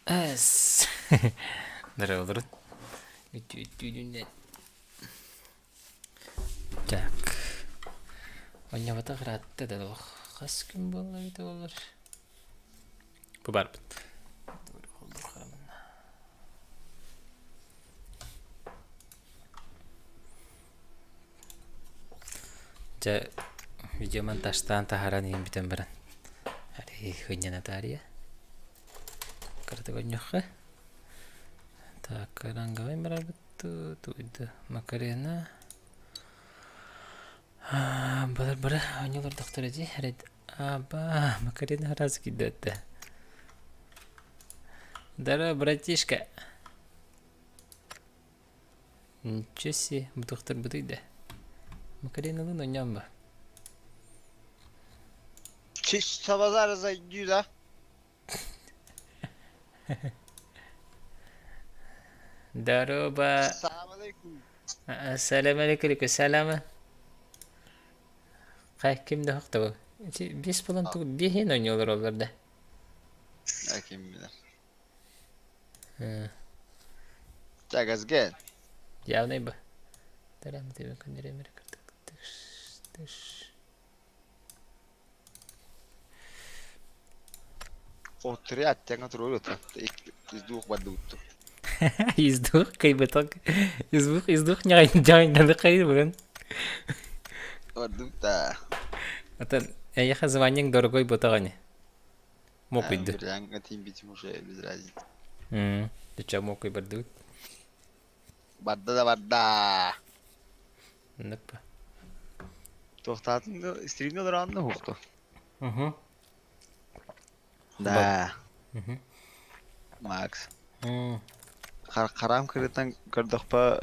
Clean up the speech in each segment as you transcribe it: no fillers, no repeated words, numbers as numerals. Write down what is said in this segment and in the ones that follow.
Эс. Здорово, Так. Онньобото ыраатта да олох. Хас күн буолла эбитэ буоллар? Бу барбыт. Дьэ, видеомонтажтаан таһааран иһин бүтэн баран арый хынньана таарыйа. Кыратык онньуохха. Так, ранговай барарбыт туйда Макарена. Былыр бары оонньуулар доктора дии. Аба, Макарена раз кидете. Здорово, братишка. Ничего себе, бутухтарбытый да. Макареналыын оонньоон ба. Чисто базар зайду, да? Здорово. Салам алейкум. Ассалам алейкум, салама. Хай, ким да хохтобу. Бес болон тугу биэһин оонньуулар олор да. А ким билэр. Чагазген. Явный бы. Тарам тебе күннеремер тыш тыш. Отряд тэҥэ туруору из двух бардыбыт. Из двух кайбыток. Из двух ньаҕайданы хайбыгын. Бардыбыт да. Атын эйиэхэ званиеҥ дорогой ботаҕани. Мокуйду. Брянга тиийбитим уже без разницы. Дыча мокуй бардыбыт. Барда да барда. Оннук Туохтаатын да стримҥэ олороон да уһукту. Угу. Да. Макс. Харам кырытан көрдөхпө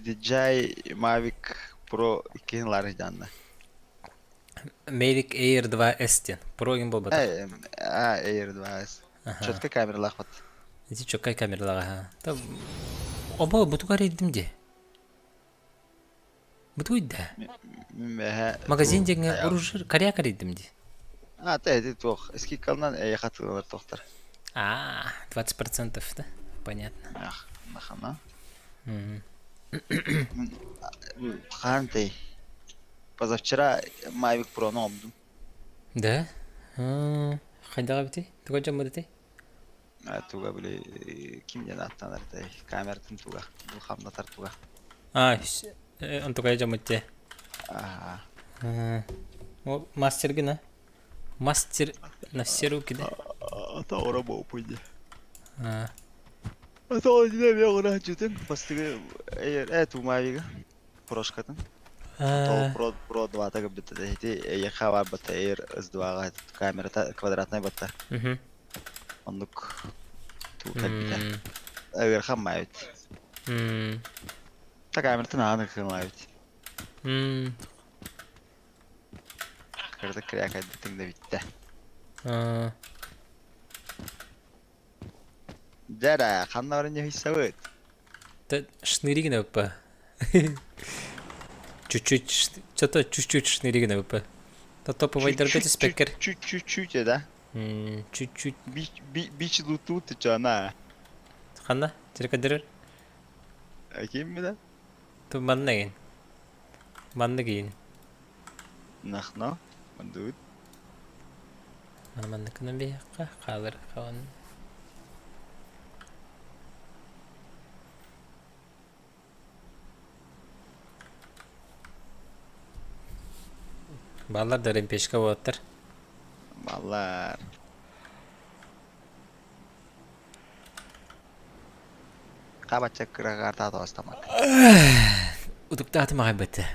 DJI Mavic Pro иккиһин лары дьанна. Mavic Air 2S диэн. Pro гин буолбатах. Air 2S. Четко камералаах бат. Ити чөккай камералаах. Та Оба бутугар ирдим ди. Бутуй да. Магазин диэҥҥэ оружие коряк арыйдым дии. А, тэ ити туох, скидкалынан эйиэхэ атыыланар туохтар. А, 20%, да? Понятно. Ах, нахана. Хаан тэй. Позавчера Mavic Pro-ну оҥордум. Да? Хайдаҕа эбитий? Туга дьоммут этэй? Туга били ким диэн ааттанар этэй? Камератын туга, бу хамнатар туга. А, онтукайа дьоммут дии. Аа. Ол мастер гына. Мастер на все руки, да? Ата ора боопуйди. А. Ата одина бе ора чутын. Бастыгы э тумавига. Прошкатын. Тол Pro Pro 2 та битте ити эйэхэ бар бата Air S2-га камерата квадратнай батта. Оннук туу кэлбитэ. Ыархан маайбыт. Та камератын ааны кыымаабыт. Кырдык кирээкэйбитиҥ да бүттэ. Дьэ эрэ, ханна баран дьаһыйсабыт? Шныри гынабыппа. Чуть-чуть, что-то чуть-чуть шныри гынабыппа. Топовайдарга түспэккэр. Чуть-чуть да? Чуть-чуть. Бич лутут чана. Ханна? Черкадырыр? Ким билэ? Ту манна гин. Манна гин. Нахно. Мандуут. Мана манныкынан биһиэххэ хаалар хаан. Баллар да ремпешка буолаттар. Баллар. Хабачча кырагаар таатабастамак. Утуктаатым аҕай бэтэ.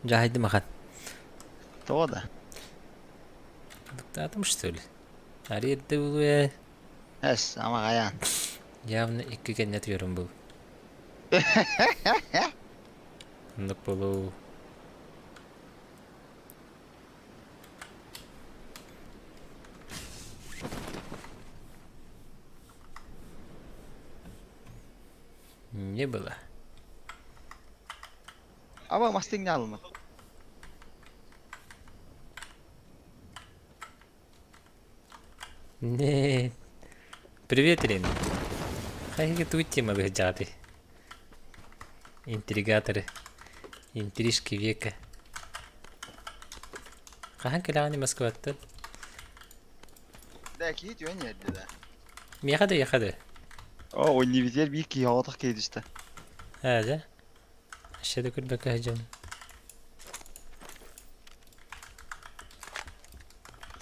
Дьаһайдым ахан. Тоҕо да? Утуктаатым что ли? Арыйда булуэ. Эс, ама хайаан. Явно икки кэннэ түөрүм был. Оннук болуу. Не было. Аба мастыҥ алма. Нет. Привет, Ирина. Хайыга тугу темалыы сылдьаҕытый? Интригаторы. Интрижки века. Хаһан кэлэҕиний Москваттан? Да, киһи түһэн иһэрдэ да. Миэхэ да, эйиэхэ да. О, университет биир киһи оҕотох киһи түстэ. Ээ, дьэ. Өссө да көрбөккө сылдьабын.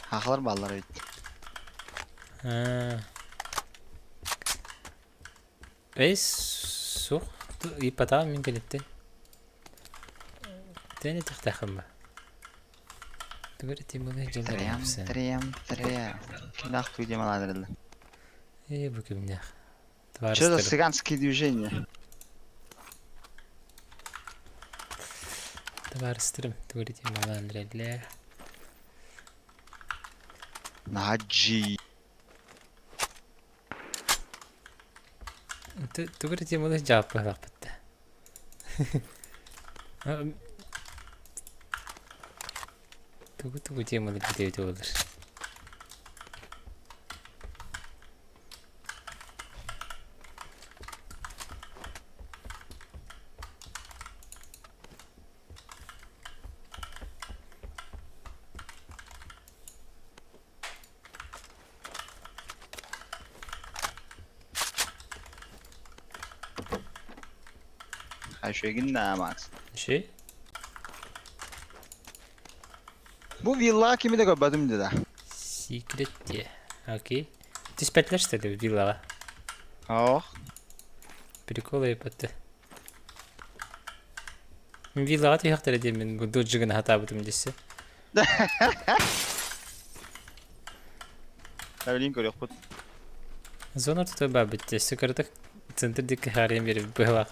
Хахалар бааллар эбит. Аа. Эй, суох. Ыйыппатаҕым мин кэлиттэн. Тэн этиэхтээххин ба. Тугу эрэ тимулай дьыллар Трем, трем, трем. Кимнээх туу диэн малаадырылла. Ээ, бу кимнээх? Что за цыганские движения? Табаарыстарым, тугу эрэ тимулаан Наджи. Тугу эрэ теманы дьааппыһалаахпыт да. Тугу-тугу теманы бүтэбит буолар. Үчүгүн да, Макс. Үчүгэй. Бу вилла кими да көрбөтүм да. Секрет диye. Окей. Түспэтлэр что ли виллаҕа? Ох. Прикол епатты. Виллаҕа түһэхтэрэ диэммин бу доджигын хатаабытым дессе. Тавлин көрүөхпүт. Зона ортото баабыт өссө кыратык центр диэки хаарыйан биэрэбит быһалаах.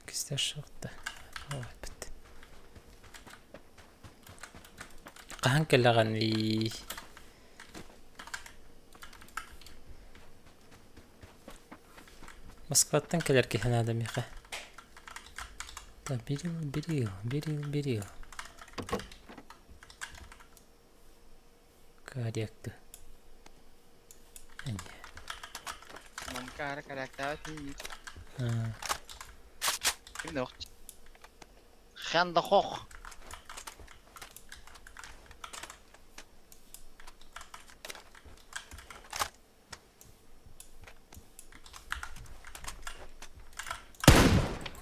Кистээх шорта. Ой, Хаһан кэлэҕиний? Москваттан кэлэр киһи наада миэхэ. Так, берил, берил, берил, берил. Корректы. Манкара корректаабат Ханда хох.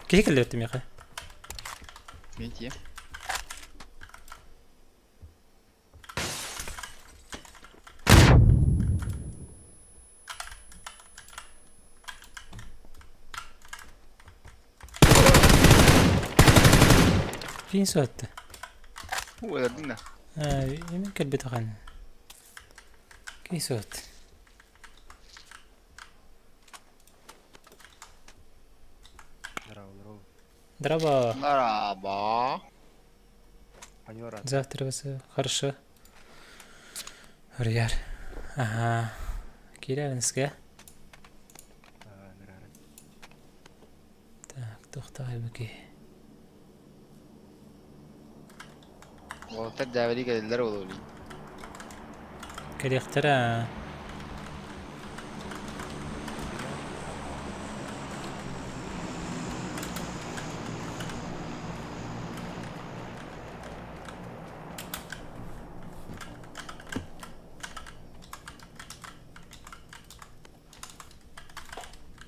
Киһи кэллэртим миэхэ. Мен тиийэм. Киин суотта. Өлөрдүҥ да. Имин кэлбит ахан. Киин суот. Здорово, здорово. Здорово. Здорово. Завтра вас хорошо. Урьяр. Ага. Кирявинская. Так, тохтоойбуки. Уолаттар дьээбэлии кэлэллэр буолуо Кэлиэхтэрэ.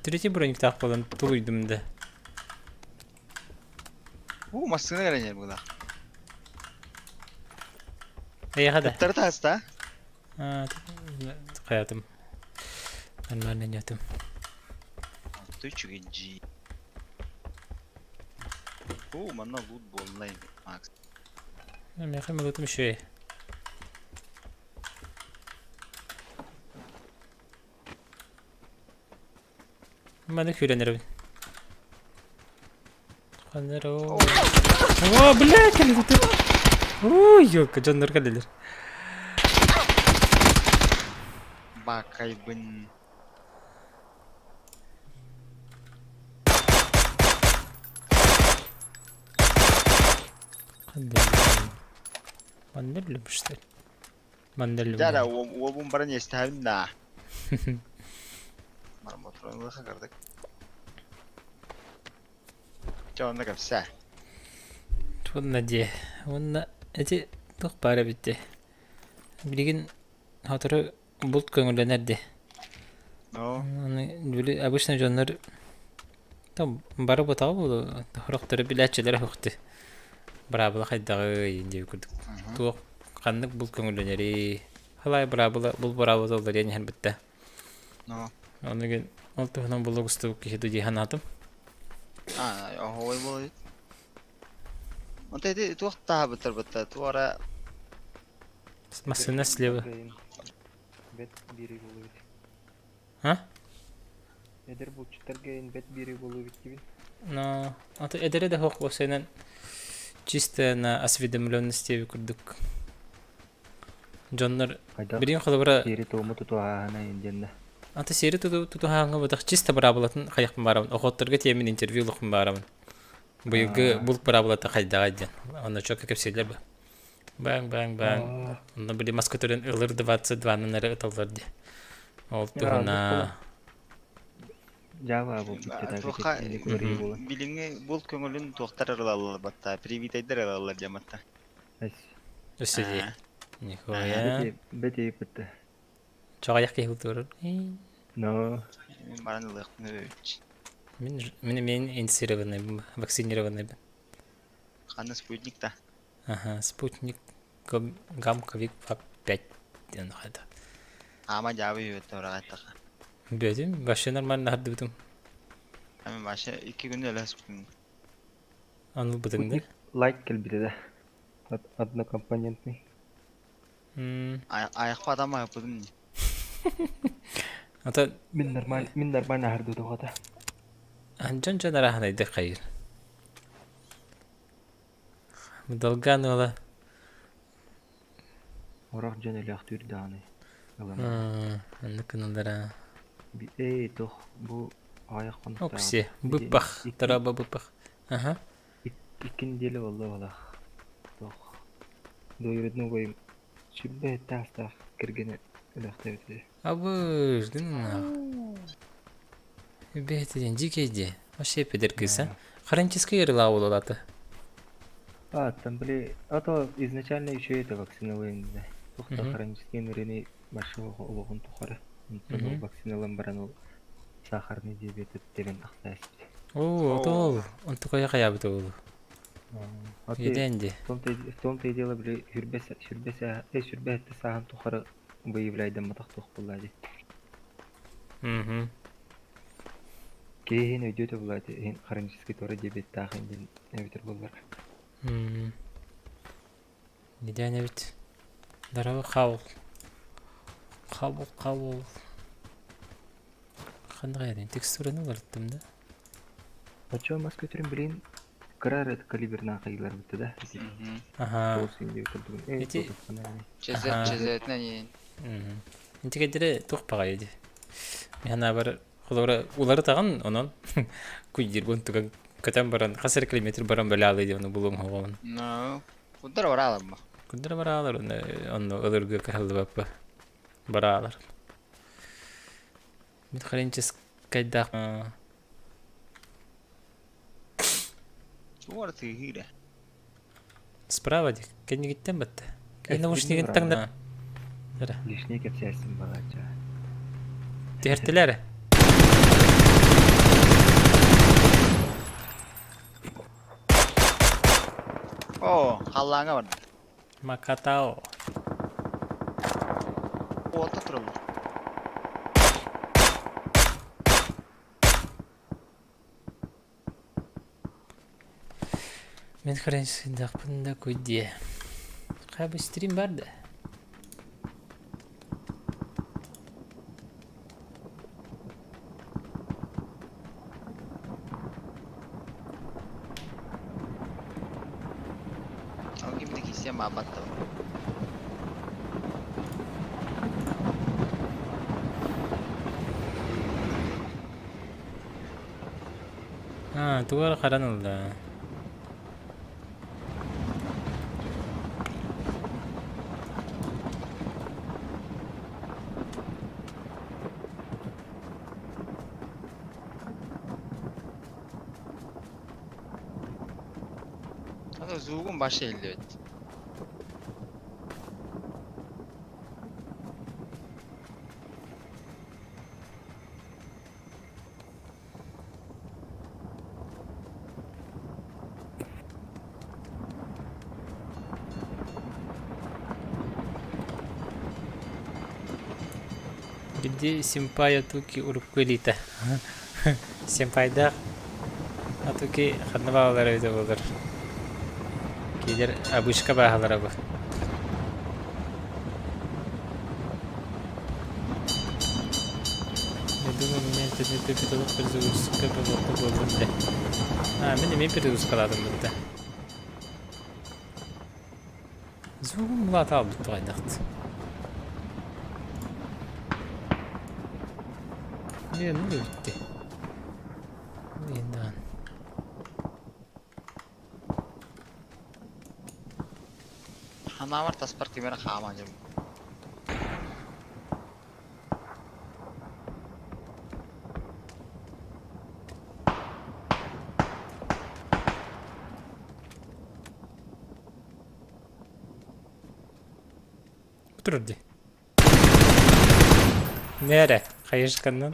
Третий брониктаах буолан тулуйдум да. Уу, массыына кэлэн иһэр быһыылаах. Эйиэхэ да. Ыттары таһыста. Хайатым. Нормально нетым. Ты үчүгэй Уу, манна лут буолла Макс. Миэхэ лутум үчүгэй. Маны күүрэн эрэбин. Ханна эрэ О, бля, кэлбитим. Ой, ёлка, дьоннор кэллилэр. Табаакайбын. Манна өллүм что ли? Манна өллүм. Дьэ эрэ уобун баран иэстэһэбин да. Мармотрон кырдык. Чэ онно кэпсээ. Уонна диэ. Уонна ити туох баар эбит дии. Билигин сотору булт көҥүллэнэр дии. Ну, Аны били обычно дьоннор там бары бутаҕа буолуо, сорохтору билээччилэрэ суох дии. Быраабыла хайдаҕый диэби курдук. Туох ханнык булт көҥүллэнэрий? Халай быраабыла бул быраабыла уларыйан иһэр бүттэ. ну, Ону ол туһунан булук устубут киһи дуу дии санаатым. а, оһуой буолуй. Онто ити туох таһабыттар бытта туора Массыына слева. Бэт биэрии буолуо А? Эдэр булчуттарга эн бэт биэрии буолуо эбит диибин. Но а то эдэрэ да суох уопсайынан чисто на осведомленности курдук дьоннор Хайдах билигин холобура сиэри-туому тутуһааһына диэннэ. аты сиэри тутуһааҥҥа бытах чисто быраабылатын хайахпын баарабын охотторго тиэмин интервью ылыахпын баарабын быйылгы булт быраабылата хайдаҕай диэн онно чуокка кэпсииллэр ба баҥ баҥ баҥ онно били мас көтөрүн ылыр 22-нан эрэ ыталлар дии ол туһуна Java буолбут туохха уларыйыы буолан. билиҥҥи булт көҥүлүн туохтар ылаллар батта привитайдар ылаллар диэн батта. Өссө дии. Нихуя. Бэти бытта. Чоҕайах киһи бултуурун. Но. Мин баран ылыахпын өбүт. Мин мин мен инфицированный, вакцинированный. Ханна спутник та? Ага, спутник гам ковид 5 диэн хайда. Ама дьаабы үөттэ ураҕаттаха. Бөтүм, вообще нормально хардыбытым. Ами вообще икки күн өлөспүтүм. Аны бытыҥ да? Спутник лайт кэлбитэ да. Однокомпонентный. Айахпа атама аппытым. Ата Мин нормально, мин нормально хардыбытым дьон дьон араһанайдык хайыр. Долган ыла. Орох дьон өлөөхтүүр даҕаны ылан. Оннук гыналлара. Эй, туох бу аҕыйах хонуктааҕыта. Окси, быппах, тараба быппах. Аха. Икки неделя буолла балах. Туох двоюродной убайым сүрбэ таастаах кэргэнэ өлөөхтөөбүт этэ. Абыж, дыннах. Бэйэтин дьиикэй дии. Вообще педер кыыс, а? Хронический ыарыылаах буолалаата. А, там, били, а то изначально еще это вакциналыын да. Туох да хронический ыарыыны большого олоҕун тухары. Онтон ол вакциналан баран ол сахарный диабет тэбэн тахсаа испит. Оо, отол, онтукайа хайаабыт уолу. Идээн дии. В том-то и дело, били, сүрбэ сүрбэ сүрбэ этте сааһын тухары выявляйдамматах туох буолла дии. Киһин өйдүө буолла иһин хронический туора диабеттаах диэн эбитэр буоллар. Идээн эбит. Здорово, хабыл. Хабыл, хабыл. Ханнык айдын текстураны уларыттым да. Оччо мас көтөрүн билин кыра эрэ калибернаах ыйылар бытта да. Аха. Ити Чезетнен Инти кедере туох баҕайы дии. Мин холобура уларытаҕын онон куйдирбун туган көтөн баран хас эрэ километр баран бэлэалый диэн булуҥ оҕобун. Ну, куддар бараалар Куддар бараалар онно ылыргы кыһаллыбаппа бараалар. Мин хроническайдаах Туора тыыһыыра. Справа дик. Кэннигиттэн батта. Кини наушнигын таҥна. Лишний кэпсээсин балачча. Түһэртилэр. О, халлааҥа барда. Макатао. Уота тураллар. Мин хренсиндахпын да куйдиэ. Хаа бу стрим бар да? Ол ким да киирсиэн баҕарбат да. Аа, тугу эрэ харан ылла. Ата звугун баша иһиллибэт. Где симпай Атуки урукку илиитэ? Симпайдаах Атуки ханна бааллара эбитэ буолар? Киилэр обычка бааһалара бу. Я думаю, меня интернет каталог перезагрузка болуохта буоллун да. А, мин эмиэ перезагрузкалаатым бытта. Звугун булаата албыт туҕайдахт. Мен ну бүттэ. Индан. Ханаабар таспар ким эрэ хааман дьэ. Турар дии. Нэрэ, хайышканнан.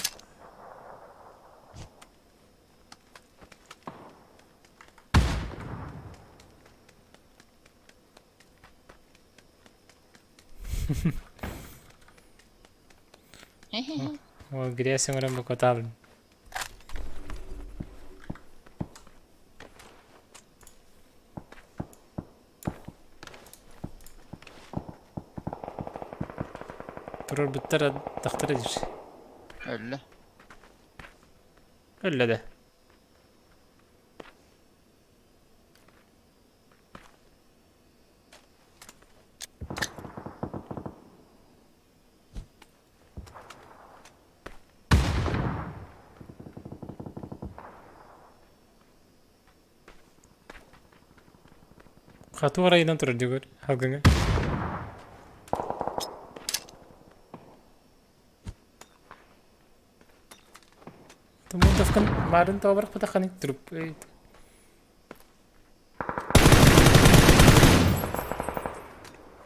Ол грязь оҥорон букатаабын. Турарбыттар тахтара диир. Өллө. Өллө да. Хату арайынан турар дьөгөр алгыҥа. Тумундовкан марын тообарах труп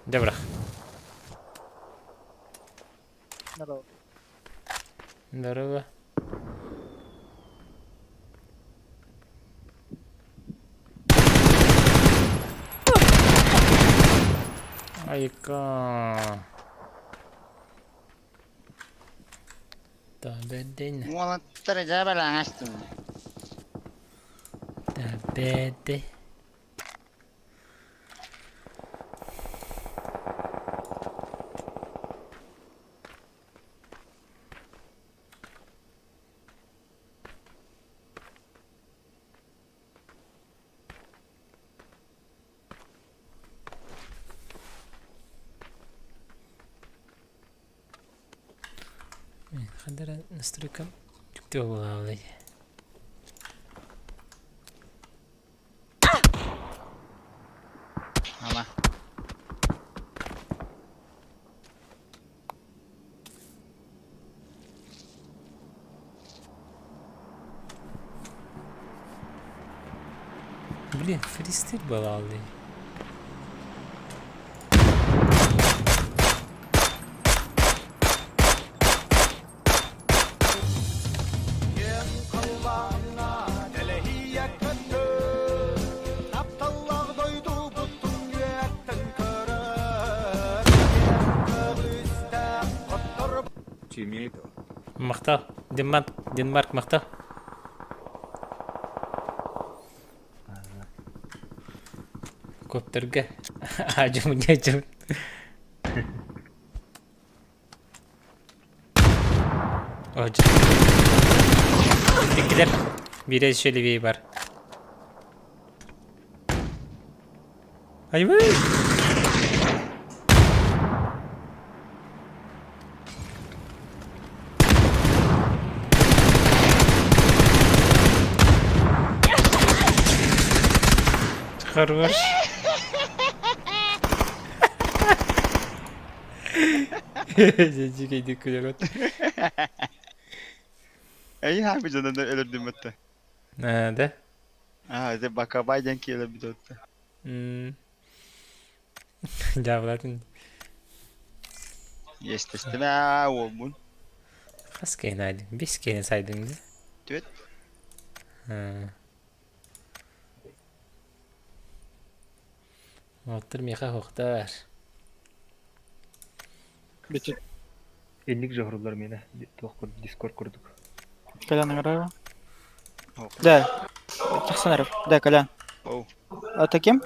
Дьэ бырах. Здорово. Здорово. Айка. Табедин. Уолаттар дьаабалаҥастым. Табеди. Ханна настройкам түктэ буолаалый. Ама. Блин, фристайл буолаалый. Дэлэһийэ көтөр, тапталлаах дойдубутун үөттэн көрөр, көҕүстээх хоттор Махтал. Денмарк, Денмарк махтал. Коптерга аадьым дьадьым. Иккилэр биирэ еще левее бар. Айбы! Хорош. Дьикэйдик күлэр от. Эйин хаамы дьонун өлөрдүм этте. Да? Аа, это бакабай диэн киэлэрбит отта. Дьаабылатын. Естественно, уолбун. Хас киһини айдың? Бес киһини сайдың да? Түөт. Оттор миэхэ суохтар. Бүтүт. Инник дьоһуруллар миэнэ туох курдук дискорд курдук. Колян ыҥырар. Да. Тахсан эрэр. Да, Колян. Оу. А таким?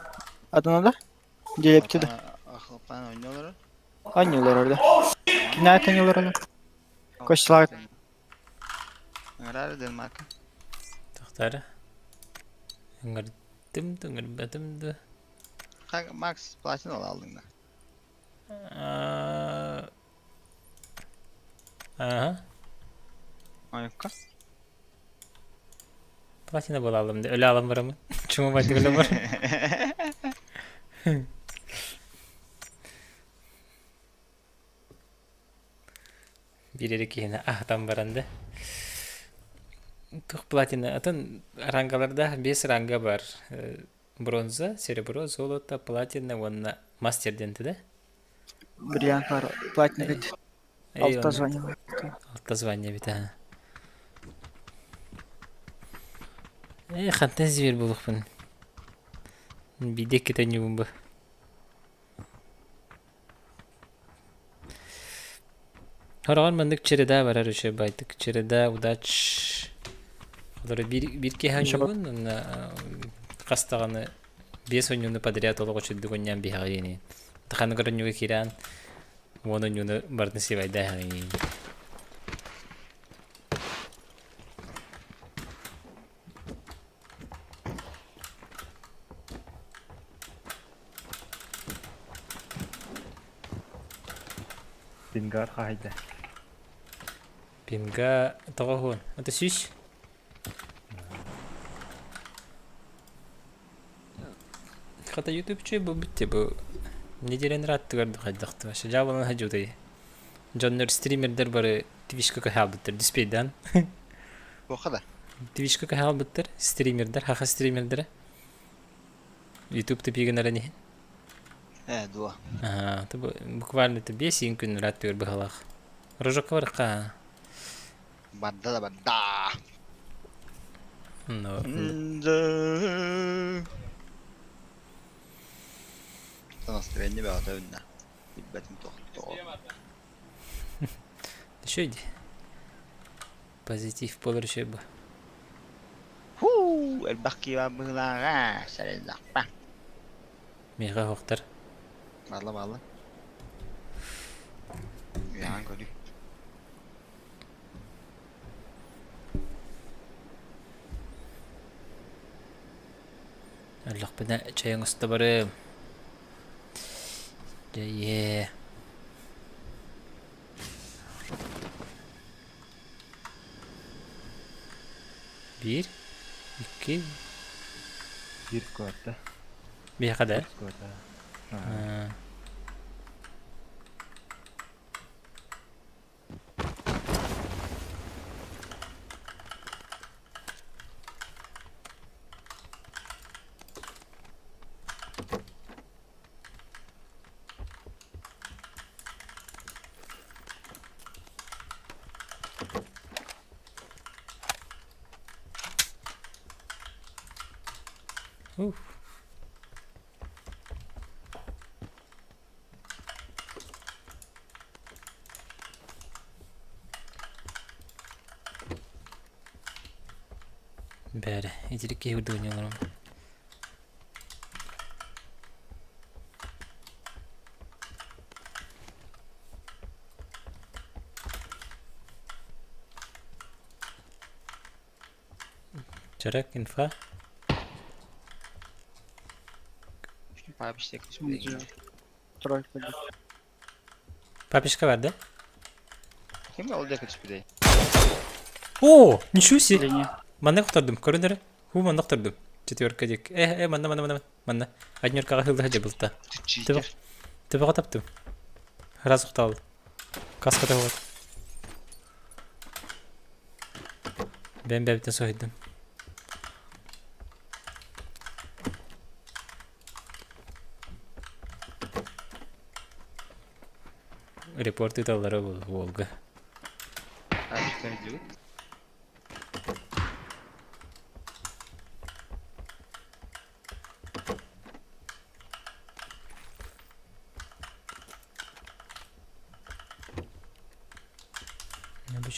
Адана да? Диэпти да. Ахлапан ойнолоро. Анньылар да. Кинаат анньылар Костялаах. Ыҥырар Денмарка. Тохтар. Ыҥырдым да ыҥырбатым да. Макс платин алдың да. Ага. Ойукка. Платина буола алым да өлө алам барамын. Чума байтык өлө бар. Биир эрэ киһини аһатан баран да. Тух платина атын рангаларда биэс ранга бар. Бронза, серебро, золото, платина уонна мастер диэн да? Бриллиант бар. Платина бит. Алта звание. Алта звание бит аха. Э, хантан зверь булукпун. Биде кетен бу. Хороҕор маннык череда барар үчүгэй байтык череда удач Олору биир биир киэһэ оонньуубун уонна хас даҕаны биэс оонньууну подряд олох үчүгдүк оонньоон биһэҕиини. Ханнык оонньууга киирэн уон оонньууну барытын сибайдааһыҥый. Пингар хаһайда. Пинга тоҕо уһун? Это сүүс? Хата ютубчу бу бүтте бу неделен раттыгар хайдахты вообще жабылан хажутай. Дьоннор стримердер бары Твичка кыһаалбыттар диспейдан. Туохха да? Твичка кыһаалбыттар стримердер, хаха стримердere. Ютуб тупигын эрэн иһин. Ээ, дуо. Аа, буквально ты 5 күн раттыгар быһалаах. Рожокка барыкка. Барда да барда. Но Настроение бөҕөтө үүннэ. Билбэтим тоҕо. Еще иди. Позитив буолар үчүгэй бу. Хуу, элбэх киһи быһыылааҕа, сэрэллэхпэ. Миэхэ оһохтор. Балла балла. Үөһээн көрүү. Өллөхпүнэ чэй оҥосто барыам. Дьэ ийээ. Биир, икки. Биир скватта. Биһиэхэ да? Сквата. Уф. Бээрэ, итирик киһи курдук оонньууларым. Чөрөк инфа. Папишка Тройка. Папишка бар да? Ким ол диэки түспүтэй? О, ничего себе! Или не? Манна охтордум, көрүнэрэ. Ху манна охтордум. Четверка диэки. Э, э, манна, манна, манна, манна. Однеркаҕа хыллаһа дьабылта. Читер. Төбөҕө таптым. Раз ухтаал. Каската вот. Бэм бэбитин соһуйдум. Репорт ыыталлара Волга.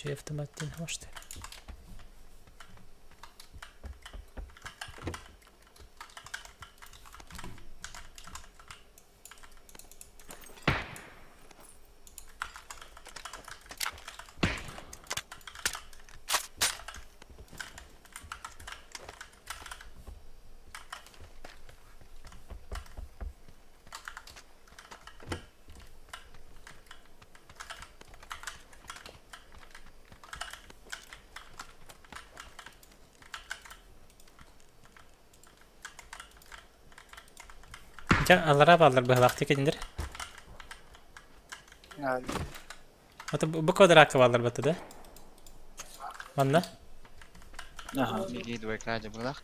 Обучай автомат диэн может. Дьэ, аллараа бааллар быһалаахтык кинилэр. Ото бу квадратка бааллар батта да? Манна? Ага. Миги двойка дьабылах.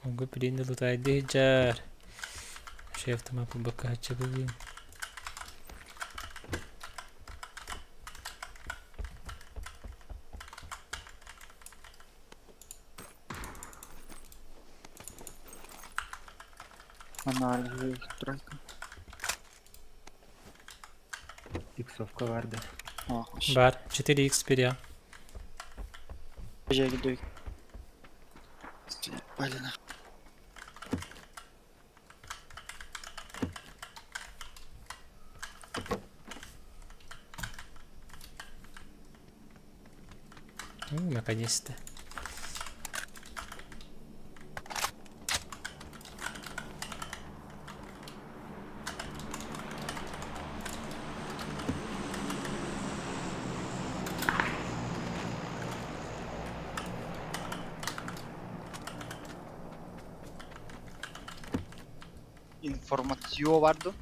Угу билин лутайды жар. Шеф автомат бакка хачыбылын. Она тройка. Иксовка баар да. Бар. 4x перя. Блин. Ну, наконец-то. Информацио бар ду?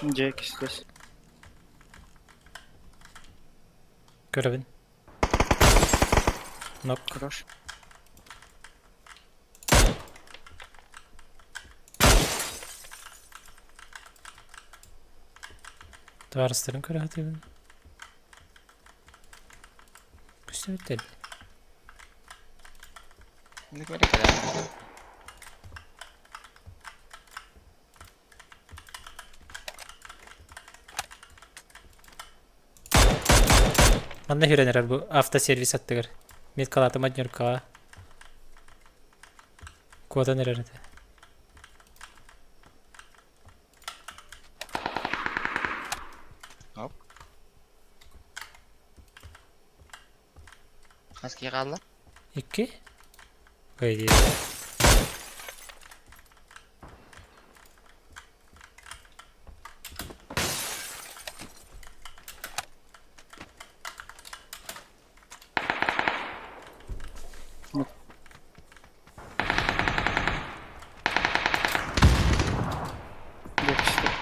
Дьэ, кистес. Көрөбүн. Нок. Хорош. Табаарыстарын көрө сатыыбын. Көстүбүттэр. Манна хүрэн эрэр бу автосервис аттыгар. Меткалаатым однеркаҕа. Куотан эрэр этэ. Оп. Хас киһи хаалла? Икки? По идее. Дьэ, кистес.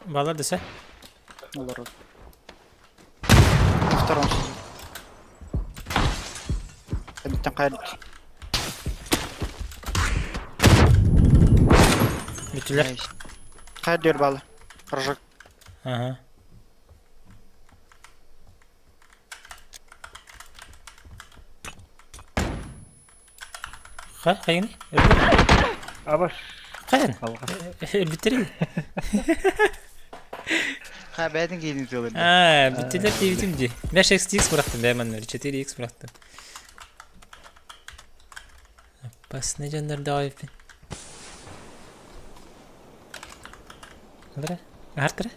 Балар десе? Олорор. На втором сидит. Кэнниттэн хайа Бүтүлэр. хайа диэр баалы. Рожок. Ага. Ха, хайыны? Абаш. Хайын? Алҕас. Бүттэрин. Ха бэйэтин киһини тыалын. Аа, бүттүлэр диэбитим дии. 5x бырахтым бэйэм аннары 4x бырахтым. Опасный дьоннордоох эбиппин. Ылара, аһартара.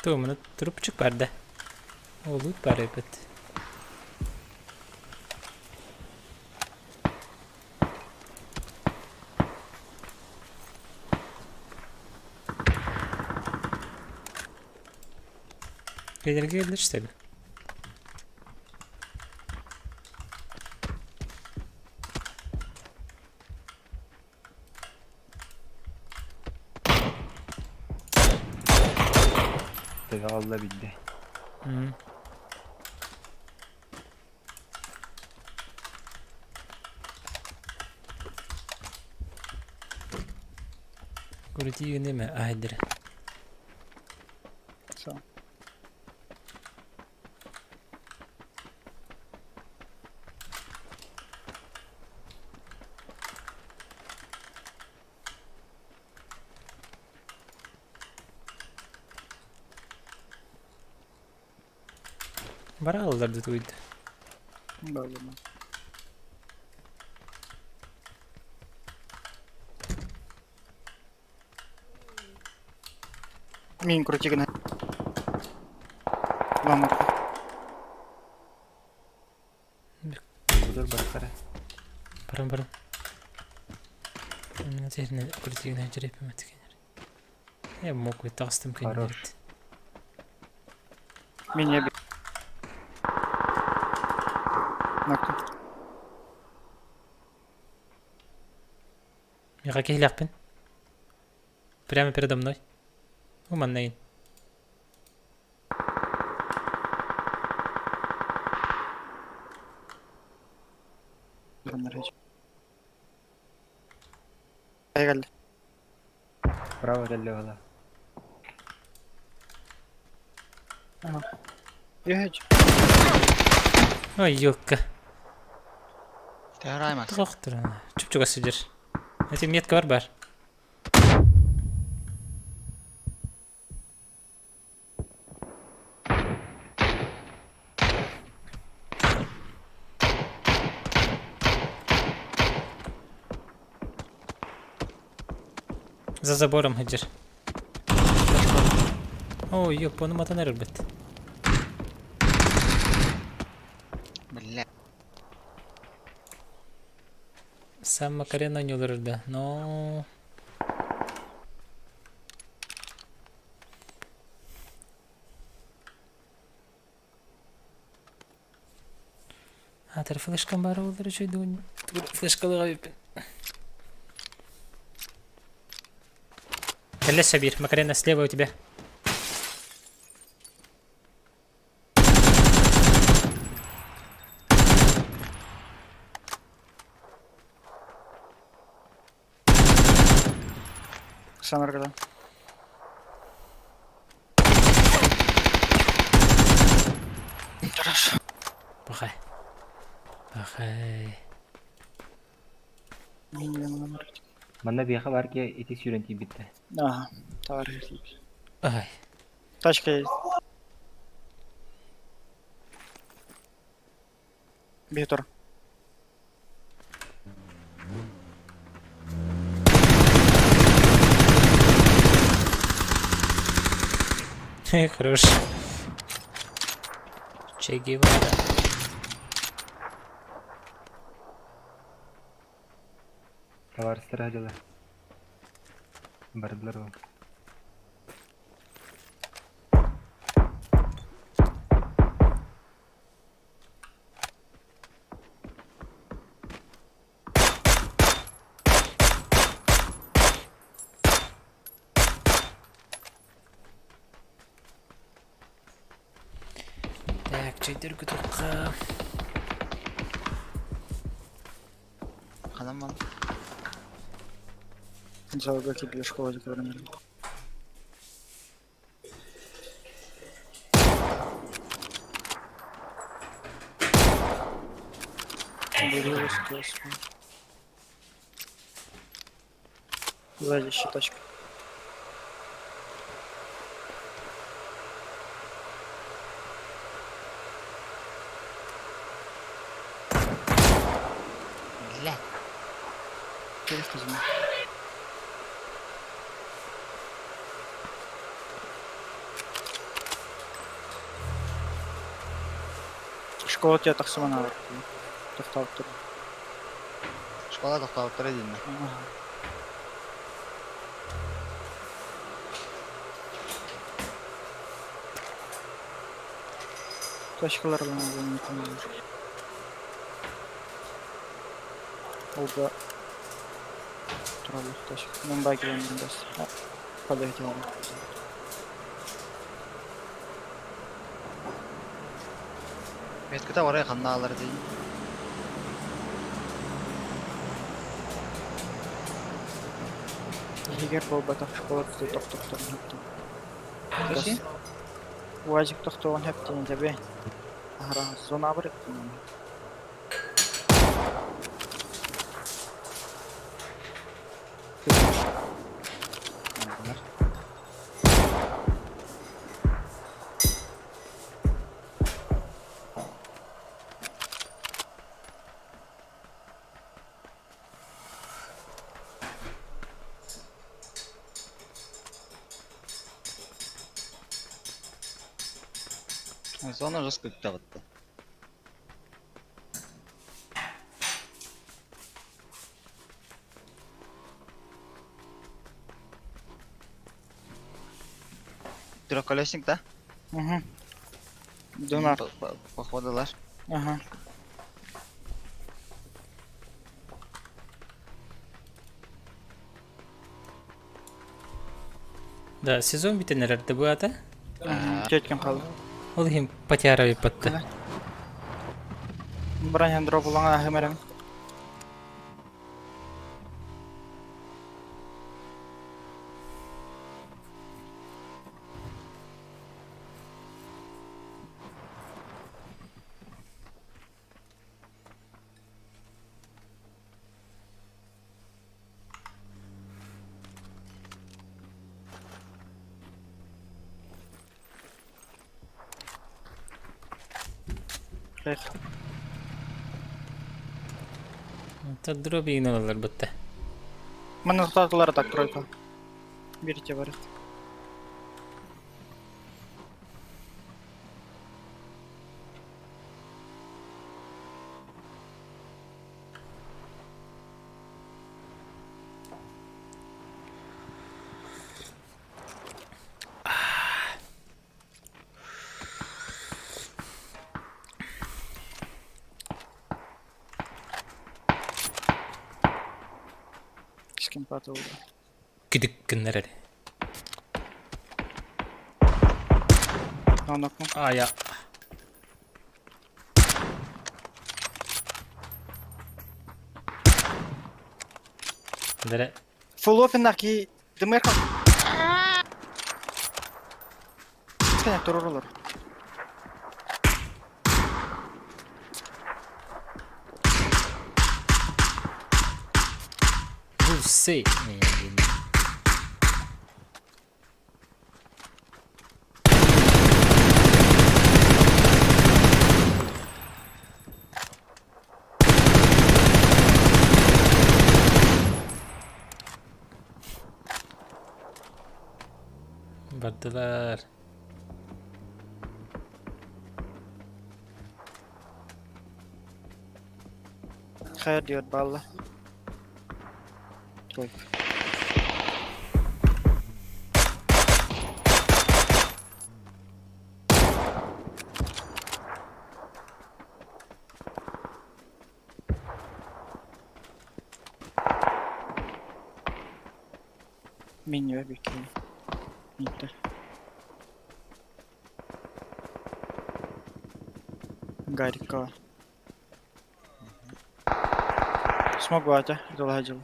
Туомуна трубчик бар да. Олут бар эбит. Кэлэргэ келдер что ли? Төбө алла билде. Крути неме айдыр. Все. Бара алларды туйды. Да, да, да. Мин крути гына. Вам Будар барахара. Баран баран. Мен теріне крути гына жүрепім өткенер. Я мог тағыстым Хорош. кенер. Меня бей. На-ка. Миға кейләқпін. Прямо передо мной. Уманнайын. Айгал. Право кэллэ Ехать. Ой, ёлка. Терай Макс. Тоқтыр. Чүп-чүк сидер. Эти метка бар бар. За забором хадир. Ой, ёп, оны матан әрбет. Бля. Сам Макарена не олырды, но... А, тар флешкам бар олыр үчүй дуун. Флешкалыға биппин. Кэллэ Сабир, Макарена слева у тебя. Сам аргада. Хорошо. Бахай. Бахай. Манна биэхэ бар ки ити сүүрэн тиийбиттэ. Ага, товарищ. Ай. Тачка есть. Битор. Хорош. Че Гевара. Табаарыстара дьыла. Бардылар ол. Так, чайдер күтүкка. Ханам мал. Залога для школы закрыли. Сзади еще тачка. Бля. Интересно, знаю. Школа тебя тахсыман аалар. Тохтообуттар. Школа тохтообуттара диэннэ. Точкалар ылан Олга тураллар точка. Мен бай килен бас. Подойти вам. Метката барай ханна алар дии. Егер буолбатах школа тохтохторун хөптөн. Точи? УАЗик тохтоон хөптөн тебе. Ахара зона бар эттин. Зона жестко бүттэ. Трехколесник, да? Угу. Дунар. Походу, лаш. Ага. Да, сезон бүтэн эрэр да быата. Четкин қалды. Ол иһин потяра биппатта. Браньян дроп улаңа ахымарам. Эх, Дробигин алалар бытта. Мана тоқтатылар так тройка. Берите бар. Скин патылды. Күдүк гыннар эрэ. Анакмын. Ая. Дere Full open ки дымыр кал. Сканя турурулар. bu se. Bardılar. Хайыр диyor балла. Тройка. Меню бикини. Интер. Гарика. Смогу ата, доладил.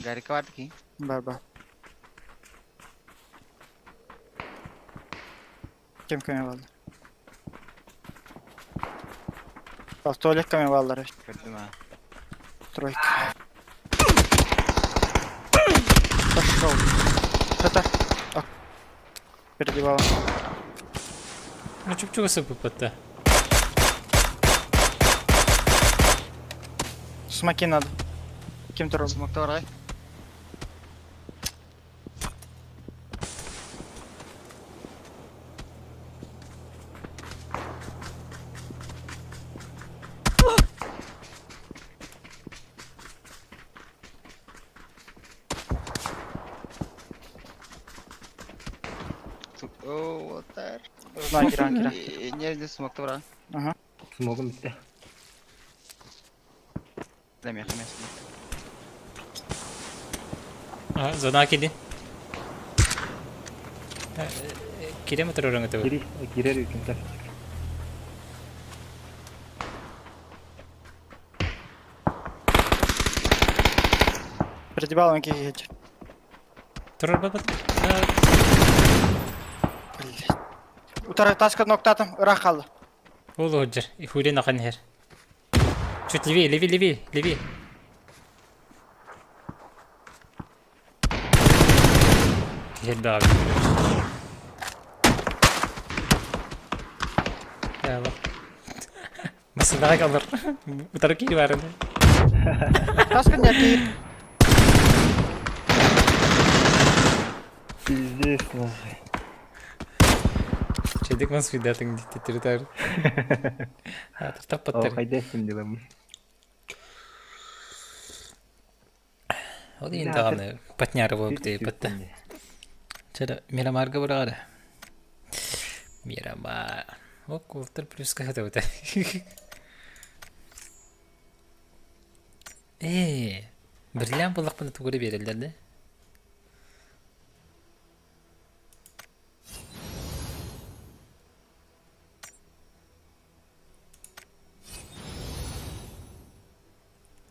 Гарика бар ки. Бар бар. Кем кем алды? Туалекка эмиэ бааллар эбит. Көрдүм аа. Тройка. Пошел. Сытар. Передевала. Ну чуп-чугас ыппыппыт Смоки надо. Ким турар? Смокта барай. О, отар. На, кира, кира. Не, смокта барай. Ага. Смогум бүттэ. Лэмиэх эмиэ А, зона киди. Кире мотор өтөбүт. Кири, кирер үкүнтэр. Передевала киһи. Турар бабат. Блять. Утары таска ноктатым, ыраах хаалла. Ол оджер. Ихурен ахан хер. Чуть левее, левее, левее, левее. Киһи Яла. Масынаға kalır. Утары кири бар edi. Таска не киир. Пиздец, нахуй. Чедик мас видатың диктатор. Атыр О, таппаттар. хайда делам. Ол енді ағаны патняры болып дейіп бітті. Чара Мирамарга барады. Мирамар. О, култыр плюска это вот. Э, бриллиант буллахпына тугура береллер да?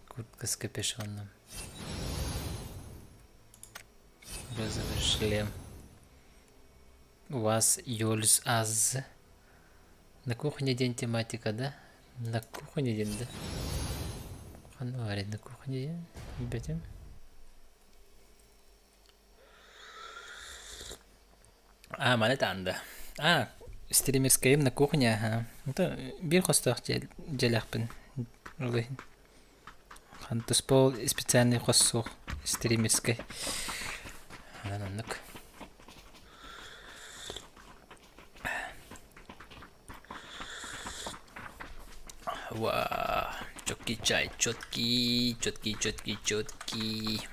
Куртка с капюшоном. Розовый шлем. У вас Йольс Аз. На кухне день тематика, да? На кухне день, да? Ханвари, на кухне день. Бетим. А, маны таанда. А, стримерскайым на кухне, ага. Это биир хостоох дьиэлээхпин. Ол иһин. Хантуспол специальный хос суох стримерскай. Онон оннук. Ва, четкий чай, четкий, четкий, четкий, четкий.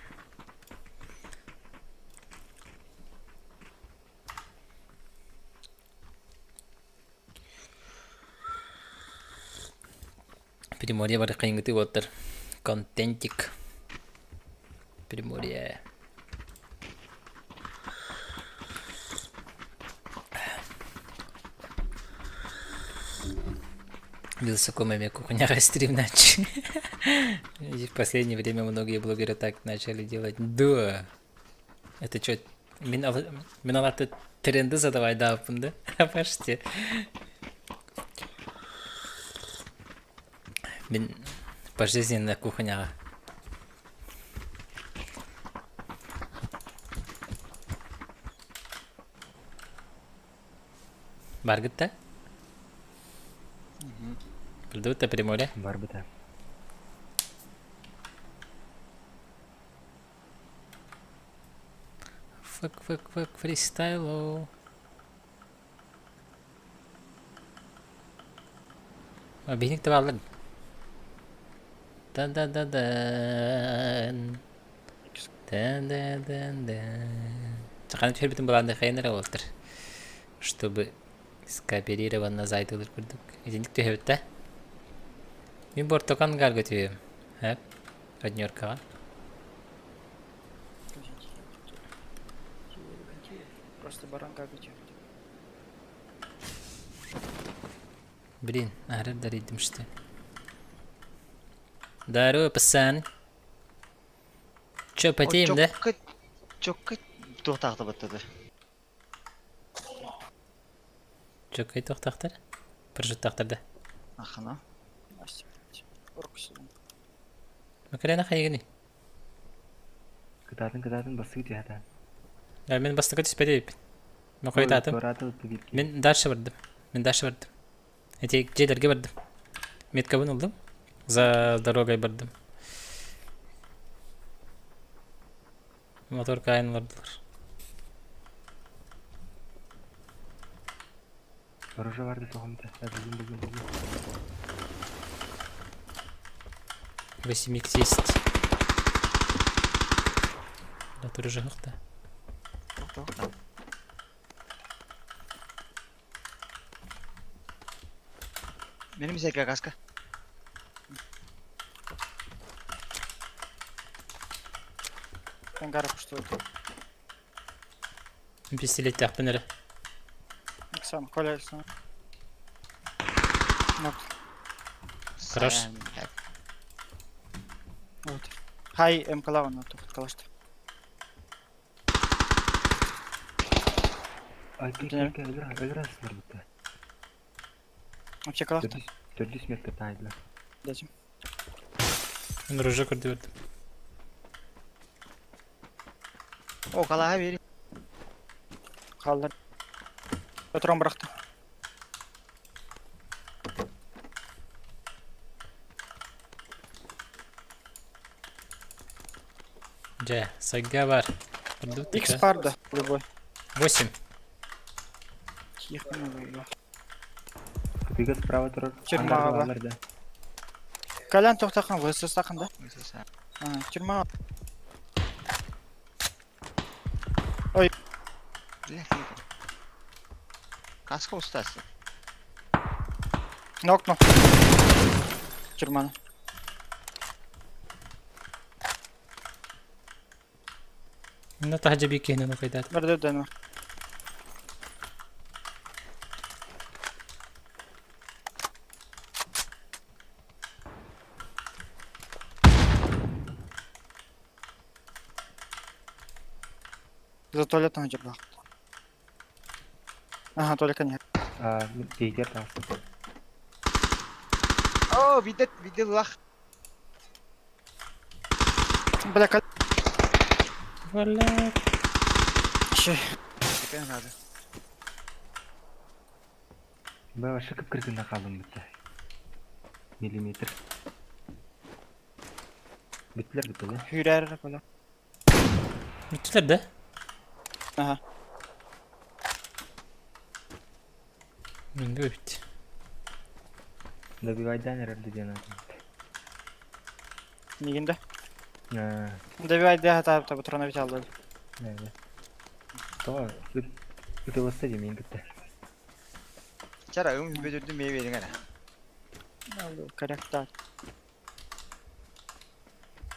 Приморье бар кайынгыты уоттар. Контентик. Приморье. Вилсаком эми кухняга стримнач. В последнее время многие блогеры так начали делать. Да. Это что, миналаты тренды задавай да, да? Почти. Мин пожизненно кухняҕа. Баргыт да? Билдибит да Приморье? Барбыта. Фак, фак, фак, фристайло. Биһиник табаллар. Да-да-да-дан. Да-да-да-да. Чаканы түһэрбитин былаан хайын эрэ буолтар. Чтобы скооперированно зайтылыр курдук. Итинник түһэбит да. Мин бортокан гарга түһүөм. Хэп. Однеркаҕа. Просто баранка көтүө. Блин, арыр дарыйдым что. Здорово, пацан. Чё, потеем, да? Чокка туохтаахта баттады. Чё, кай туохтаахтар? Парашюттаахтар да? Ахана. Уруксун. Макарена хайыгыный? Кытаатын кытаатын бастыы түһэтаан. Да, мин бастакы түспэт эбиппин. Мен хойутаатым. Мин дальше бардым. Мин дальше бардым. Эти дьиэлэргэ бардым. Меткабын ыллым. За дорогой бардым. Мотор кайын олордулар. Оружие барды тоҕомта. Бүгүн бүгүн бүгүн. 8 есть. Да, тоже жахта. Benim ise kaska. Ангара пустует. Пистолеттээхпин эрэ. Оксана, Коля, Оксана. Хорош. Вот. Хай МК-ла тухт калашты. Ай, кел, кел, өлөр, өлөр асылар бутта. Вообще калахта. Төрдүс метр таайдылар. Дадим. Оружие көрдүбүт. О, калаha бери. Хааллар. Патрон бырахта. Дьэ, сайга бар. Көрдүбүт Икс пар да, любой. 8. Тихо, ну, Кытыга справа турар. Тюрьма Ангар да. Колян тохтахан, высосахан, да? А, тюрьма. Ой. Каска устасы. На окно. Тюрьма. Ну, таһдьа биир киһини нукайдаат. Барды дэнэ. За туалетом дербах. Ага, только нет. А, Петер тахсın. О, видит, видел лах. Бля, кал... Валя. Щи. Теперь надо. Бә шыкып кіргін қалдым бітті. Миллиметр. Біттілер бітті, да? Хүрэр бля. Бүттүлэр да? Ага. Мин бүт. Добивайдан эрерді диэн Мигинде. Аа, Добивай да та та патрона бит алды. да. Тоға, үтілісті демейін бітті. Чара, өң бөдүрдүм мээ бериң ара. Корректа.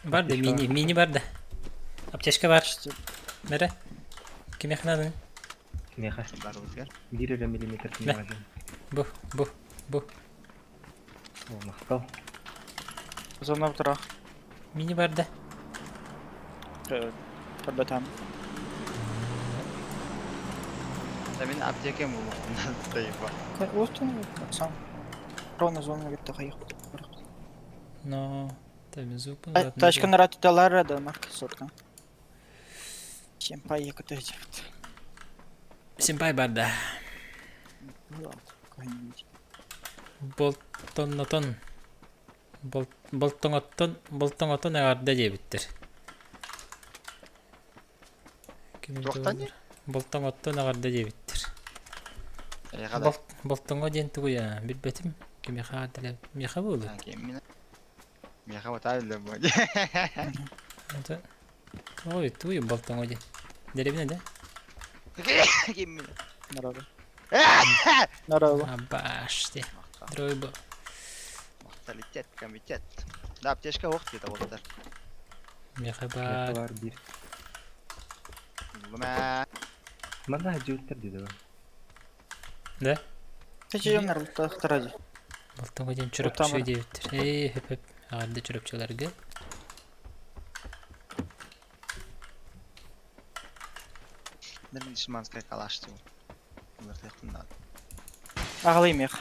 Бар да мини, мини бар да. Аптечка бар. Мере. Кимиэхэ нааданы? Меха, Бар бутгар. бир эрэ миллиметр Мэ. Бу, бу, бу. О, махтал. Зона вторах. Мини бар да. Көрбөтөм. Да мен аптека болмоқтун. Тайпа. Устун сам. Ровно зона кетти кайык. Но, там зуб. Тачка наратылар да марка сотка. Сенпай екі деп. Сенпай бар да. Болтоннотон. Болтоҥоттон, болтоҥоттон эҕэрдэ диэбиттэр. Туохтан диэн? Болтоҥоттон эҕэрдэ диэбиттэр. Болтоҥо диэн тугуй аа, билбэтим. Кимиэхэ эҕэрдэлээбит? Миэхэ буолуо. Миэхэ батаа биллэр буо. Ой, тугуй болтоҥо диэн? Дэриэбинэ да? Киммин? Народу. Народу. Абаш диэ. Дройбу. Махталитет, комитет. Да, аптечка ох где-то вот так. Миэхэ баар. Бар бир. Лума. Манда жөттер деді ғой. Да? Теченнер тахтаради. Болтоҥо диэн чурапчы диэбиттэр. Ээ, хөп хөп. Эҕэрдэ чурапчыларга. Нервин шиманская калаш туу. Улар Агалый мех.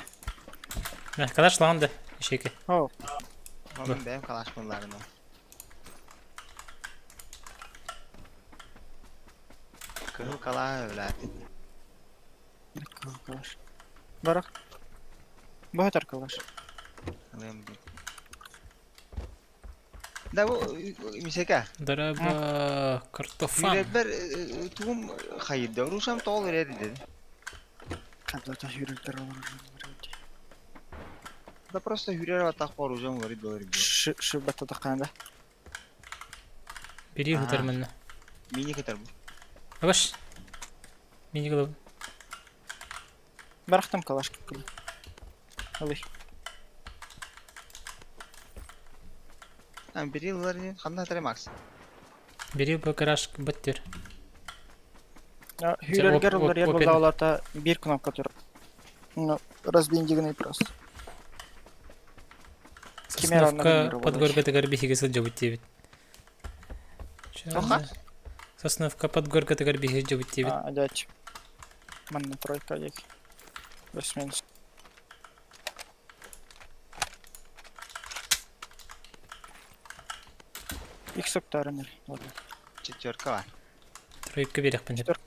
Мэх, калаш лаҕан да, ишеке. О. Мин бэйэм калашпын ылаарым. Кыһыл калааһы өлөтүн. Кыһыл калаш. Барах. Баһатар калаш. Ылыам дии. Да бу мисека. Дороба картофан. Үөрэрбэр тугум хайырда. Рушам тоҕол эрэр деді. Когда-то хүрүлдэр олорор. Да просто хүрэр атах оружием говорит говорит. Шибата таханда. Бери хытар манна. Мини кытар бу. Абаш. Мини кылабын. Барахтам калаш кылы. Ылый. А бери ылар ханна атары Макс. Бери бу гараж быттыр. Хүрэргэр уларыйар буоллаҕына биир кнопка турар. Ну, разбиндигный просто. Сосновка подгоркатыгар биһиги сылдьабыт диэбит. Тоха? Сосновка подгоркатыгар биһиги сылдьабыт диэбит. А, дядь. Манна тройка диэки. Плюс-минус. Икс октарын ладно. Четверка бар. Тройка берехпин. Четверка.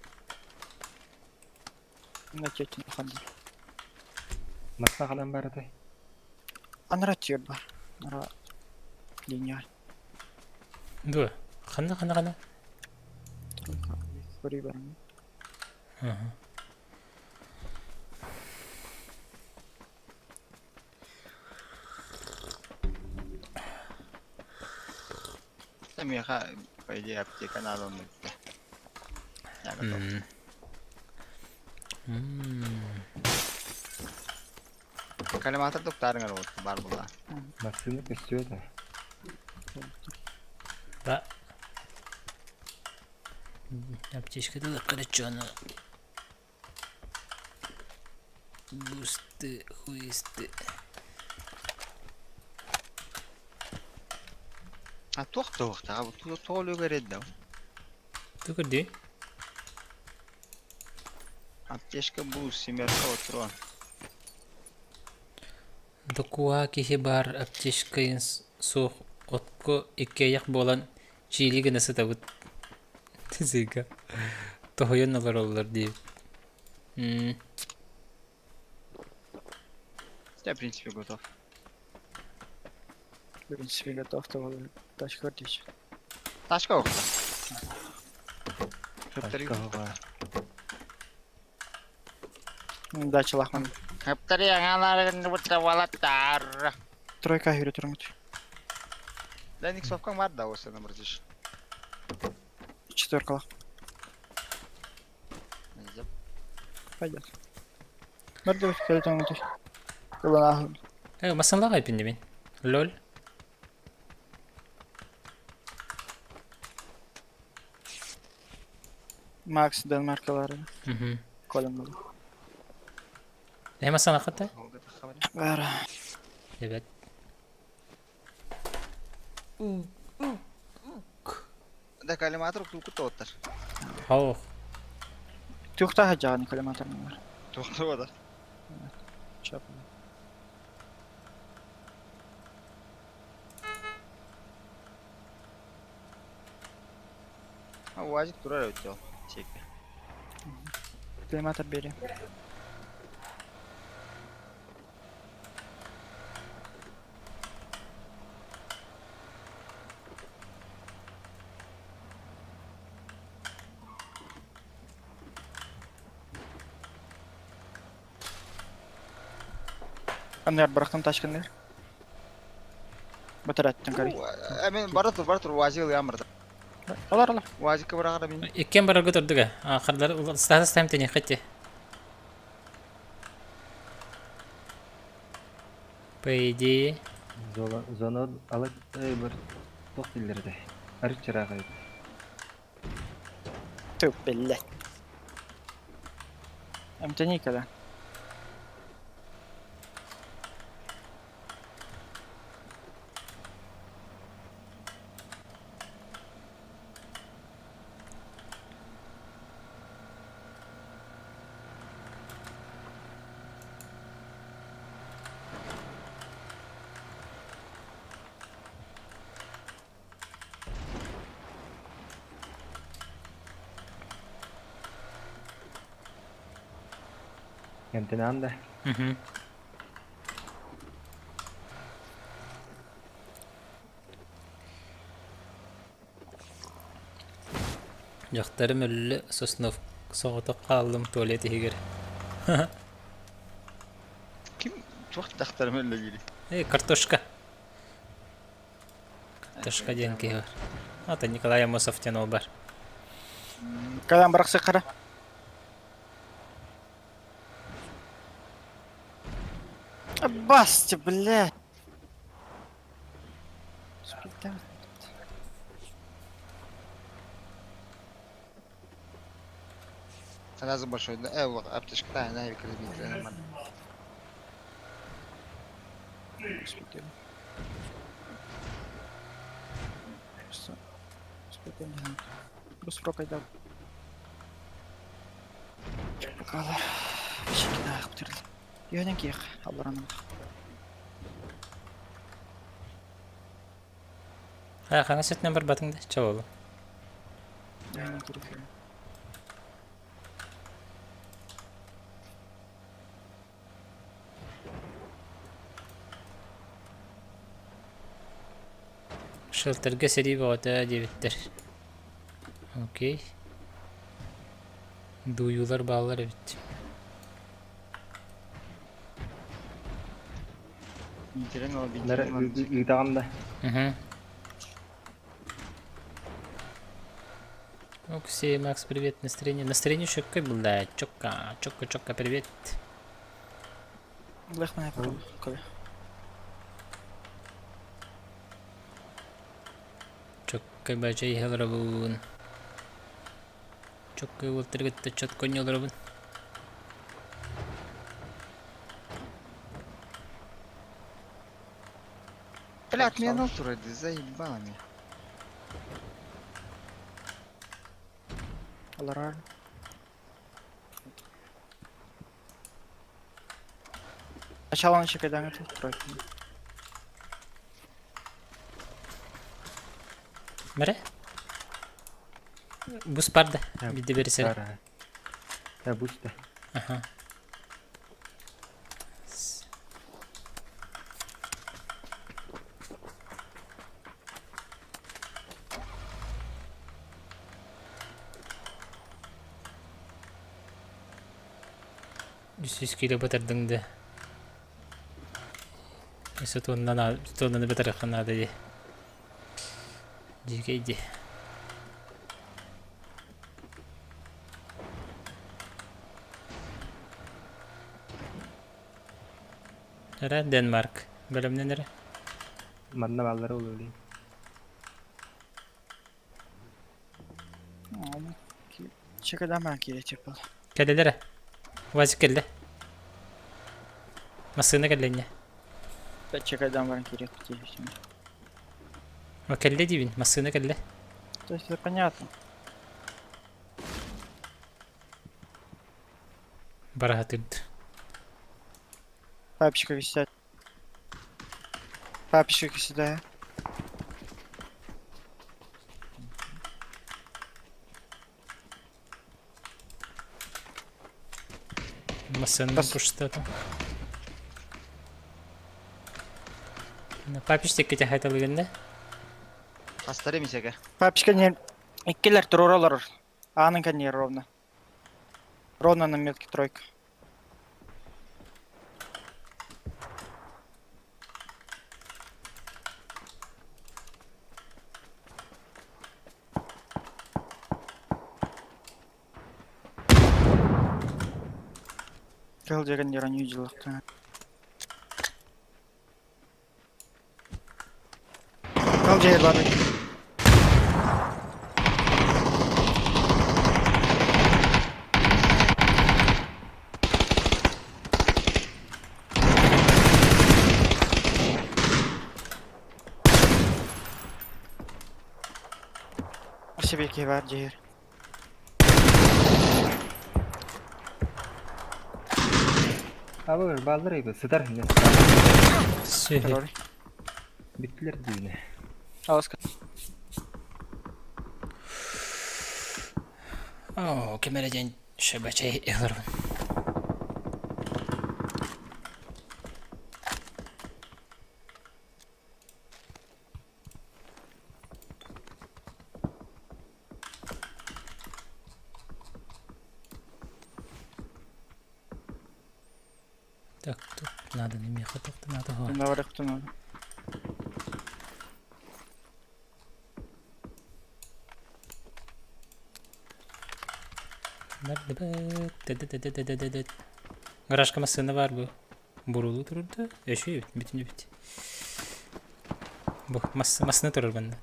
На тетин ханды. Масна ханан баратай. Анара тиер бар. Анара линия. Дуа. Ханна ханна ханна. Тройка. Көрүй барым. Ага. Да меха, по идее, аптека надо он. Я готов. Коллиматор доктарыңар вот бар була. Массыына көстүө да. Да. Аптечка да короче Бусты, хуисты. А туох туохтаға бу тоол өгөр да. Ты курди? Аптечка бу семерка отрон. Докуа киһи баар аптечкайын суох отко иккиэйэх буолан чиили гына сытабыт. Сыыга. Тоһуйан олороллор диэбит. М Я, в принципе, готов. В принципе, готов, то тачка дичь. Тачка охта. Хептери. Тачка Дача лахман. Хептери аңаларын бутта валаттар. Тройка хүрэ турмут. Да никсовка бар да осы номер здесь. Четверка лах. Пойдет. Барды кэлтон Ылана. Э, масалаға айпин Лол. Макс Денмаркалары. Мгм. Колем был. Э, масала хата? Бара. Ребят. Да коллиматор туку тоттар. Хау. Тухта хаджааны коллиматорнар. Тукту да. Чап. А уазик турар өтө. Чек. Коллиматор бери. Аннар бырахтым тачкыннар. Батараттан кари. Эмен бара тур, бара тур уазик ямырда. Алар алар. Уазикке барагара мин. Иккен барарга турдуга. Хардар статус тайм тене хатте. По идее. Зона зона ала бір тоқ дилерде. Арык чырағы. Туп блять. Эмтени когда. Эмтэнэҕин да? Мгм. Дьахтарым өллө, Соснов соҕотох хааллым туалет иһигэр. Ким туох дьахтарым өллө диирий? Эй, картошка. Картошка диэн киһи бар. Ата Николай Амосов диэн ол бар. Кэлэн бырахсык хара. Басти, бля. Сразу большой, да, э, вот, аптечка, да, на, нормально. Бу Чупукалар. Шикинаах бүтүрл. Үөнэн киэх алларанах. Ха, хаҥас өттүнэн барбатыҥ да, чабылы. Үөнэн киирэх. Шелтергэ сэрии бөҕөтө диэбиттэр. Окей. Дуйуулар бааллар эбит. Биитэрин ол Нары биитэрин ыытаҕын да. Мгм. Оксей, Макс, привет. Настроение. Настроение чёткое было. Чётко, чётко, чётко, привет. Лехман я Чёккай бачай иһэлэрэбун. Чёккай уолтаргытта чётко ньолоробун. Блядь, меня нос вроде заебало меня. Аларар. Сначала он когда тут тройка. Мэре? Бус барда. Бидде бересер. Бара. Та буста. Аха. Үс кило батардың да. Өссө туоннан туоннаны батарыахха наада дии. Дьиикэй дии. Эрэ Денмарк. Бэлэмнэн эрэ. Манна бааллара ол Чекадама киирэ типа. Кэллилэр. Вазик кэллэ. Массыына кэллэ Чекадам баран киирэ О, кэллэ диибин, массыына кэллэ. То есть это понятно. Бараһатырд. Папочка висят. Папочка сюда. Массыына Бас- пуштата. Папич текке хайталыгында. Хастары мисеге. Папочка не... Иккилэр туруралар. Аанын не ровно. Ровно на метке тройка. Кыл деген не видел. Кыл жер бар. Себе бар жер. Абы бааллар эбит сытар хинне. Сөһү. Бүттүлэр дүүнэ. Аласка. О, кемере ден шөбәчәй ылырбын. Надо миэхэ туох да наада Онно барыахтын надо. Гаражка массыына баар бу. Буруулуу турурда. Өшүй бүтүн эбит. Бу массыына турар манна.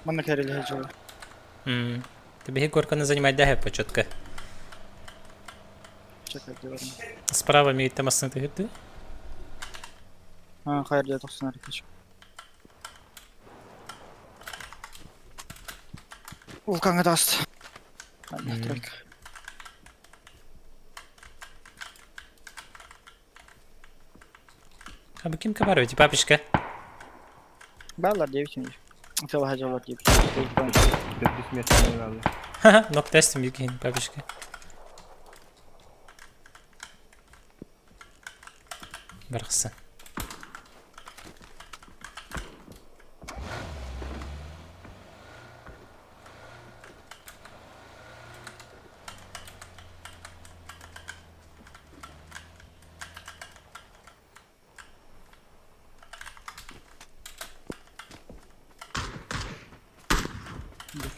Манна кэрилэһэ дьоло. Ты биһи горканы занимайдаһа по четко. Справа миитте массыына түһүрдү. А, хайыр дия тохсун аркыч. Улкаңа даст. Тройка. А бу ким кабар эти папочка? Баллар 9 минут. Фил дьолор диэбит. Төрдүс миэстэни ылаллар. Ха-ха, нок тестим Евгений папочка. Барахсан.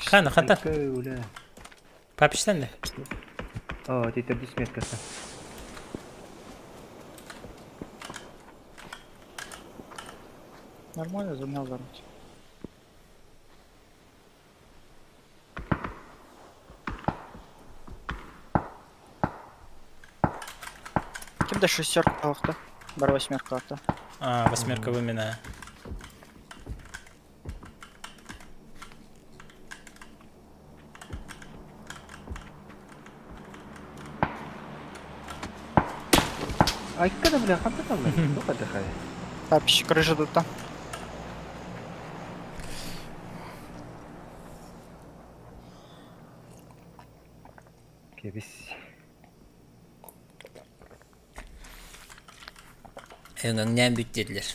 Хана, хата. Үлэ. Папичтан да? Оо, ти төрдүс меткасы. Нормально замял зарать. Ким да шестерка талахта? Бар восьмерка алта. А, восьмерка вымена. Айка да бля, ханта там. Ну отдыхай. Папич, крыша тут там. Кебис. Өңөңнән бүт диделер.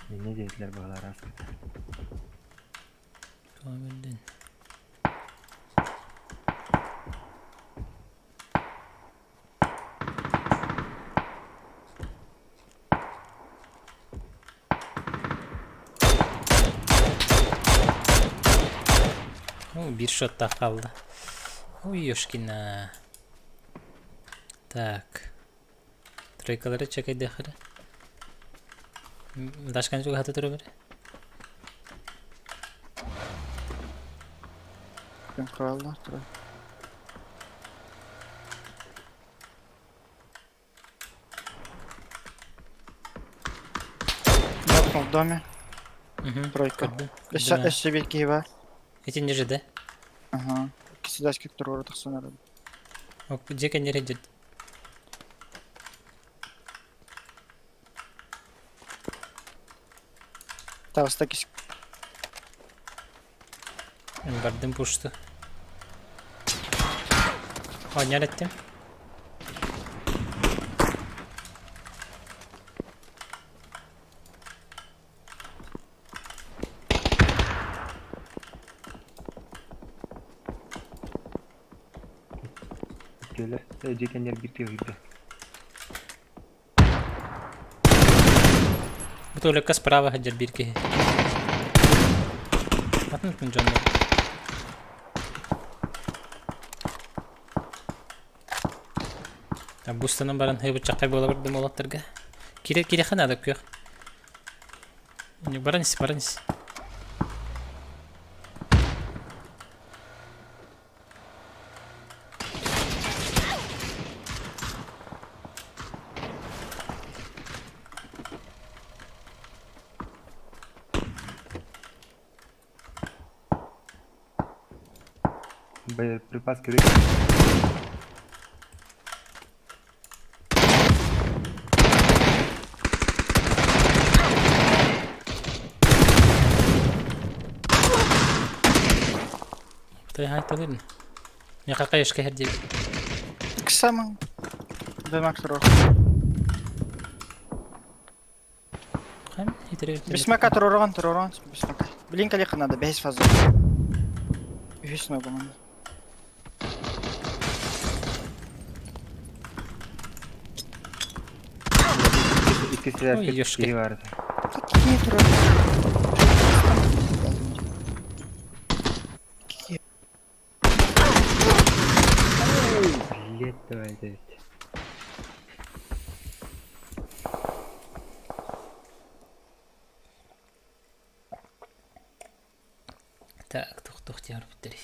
Не диэтилэр баҕалар ааспыт. Көмүлдүн. О, биир шоттаах хаалла. Ой, Ёшкина. Так. Тройкалары чекайдыахара. Дашкан чугаһата турар. Ким хаалла? Трой. Нокнул в доме. Тройка. Өссө биир киһи баар. Итинни же да? Ага. Кисидашка туруора тахсан эрэр. Дьиэ кэннигэр дьэ Таҕыста кис Бардым пушту. Оонньоон эттим. Иккиэлэр дьиэ кэннигэр биир тыа киирдэ. Бу туалекка справа сылдьар биир киһи. Атын атын дьоннор. Бустанан баран хыбыччахтай буола бардым уолаттарга. Кире кириэхэ наада күөх. Баран ис, баран ис. Боеприпас керек. Ты хайталын. Миэхэ хайышка иһэр диэбит. Самың. Дымак турар. Хам итирэ Бисмака туророн, туророн, бисмака. Блин, калиха надо, бэһис фаза. Үһүс ногуман. Икки сэргэ ёшки. киһи баар. Какие турар? Блять, давай, давай. Так, тух-тух диэн барбыттар.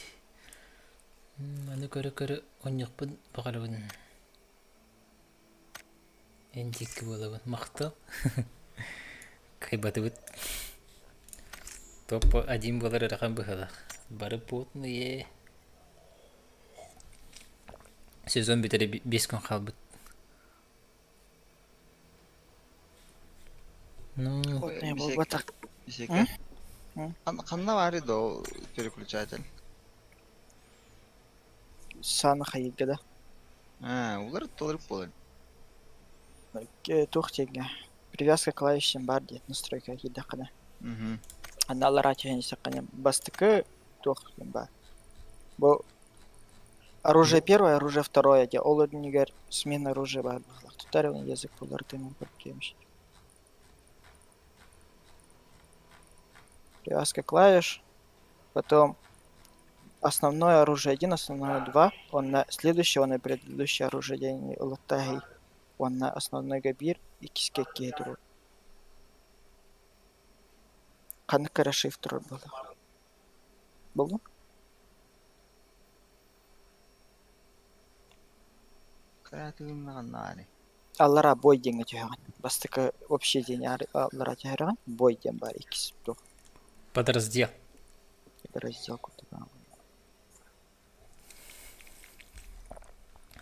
Аны көрө-көрө онньукпун баҕарабын. Эн диэки буолабын. Махтал. Кыайбатыбыт. Топ один буолар ыарахан быһыылаах. Бары потные. Сезон бүтэрэ 5 күн хаалбыт. Ну, Потные буолбатах. Бисеке. Ханна баарый да ол переключатель? Сааны хайыырга да. Аа, улар толору буолар. Туох диэҥҥэ привязка клавиш диэн баар дии настройка киирдэххинэ. Мгм. Анна аллараа түһэн истэххинэ бастакы туох диэн баар. Бу оружие первое, оружие второе диye ол үрдүнүгэр смена оружия баар быһыылаах. Тутар язык булар тыынан көрдүөмүш. Привязка клавиш. Потом основное оружие один, основное два. Он на следующее, он и предыдущее оружие диэн ылыттаһый. Уонна основнойга биир, иккискэ киһи турар. Ханнык эрэ шифт турар буолла. Буллум? Кыратыгыннаҕыннаҕай. Аллараа бой диэҥҥэ түһэҕин. Бастакы общий диэн аллараа түһэрэҕин, бой диэн баар иккис туох подраздел. раздел курдук.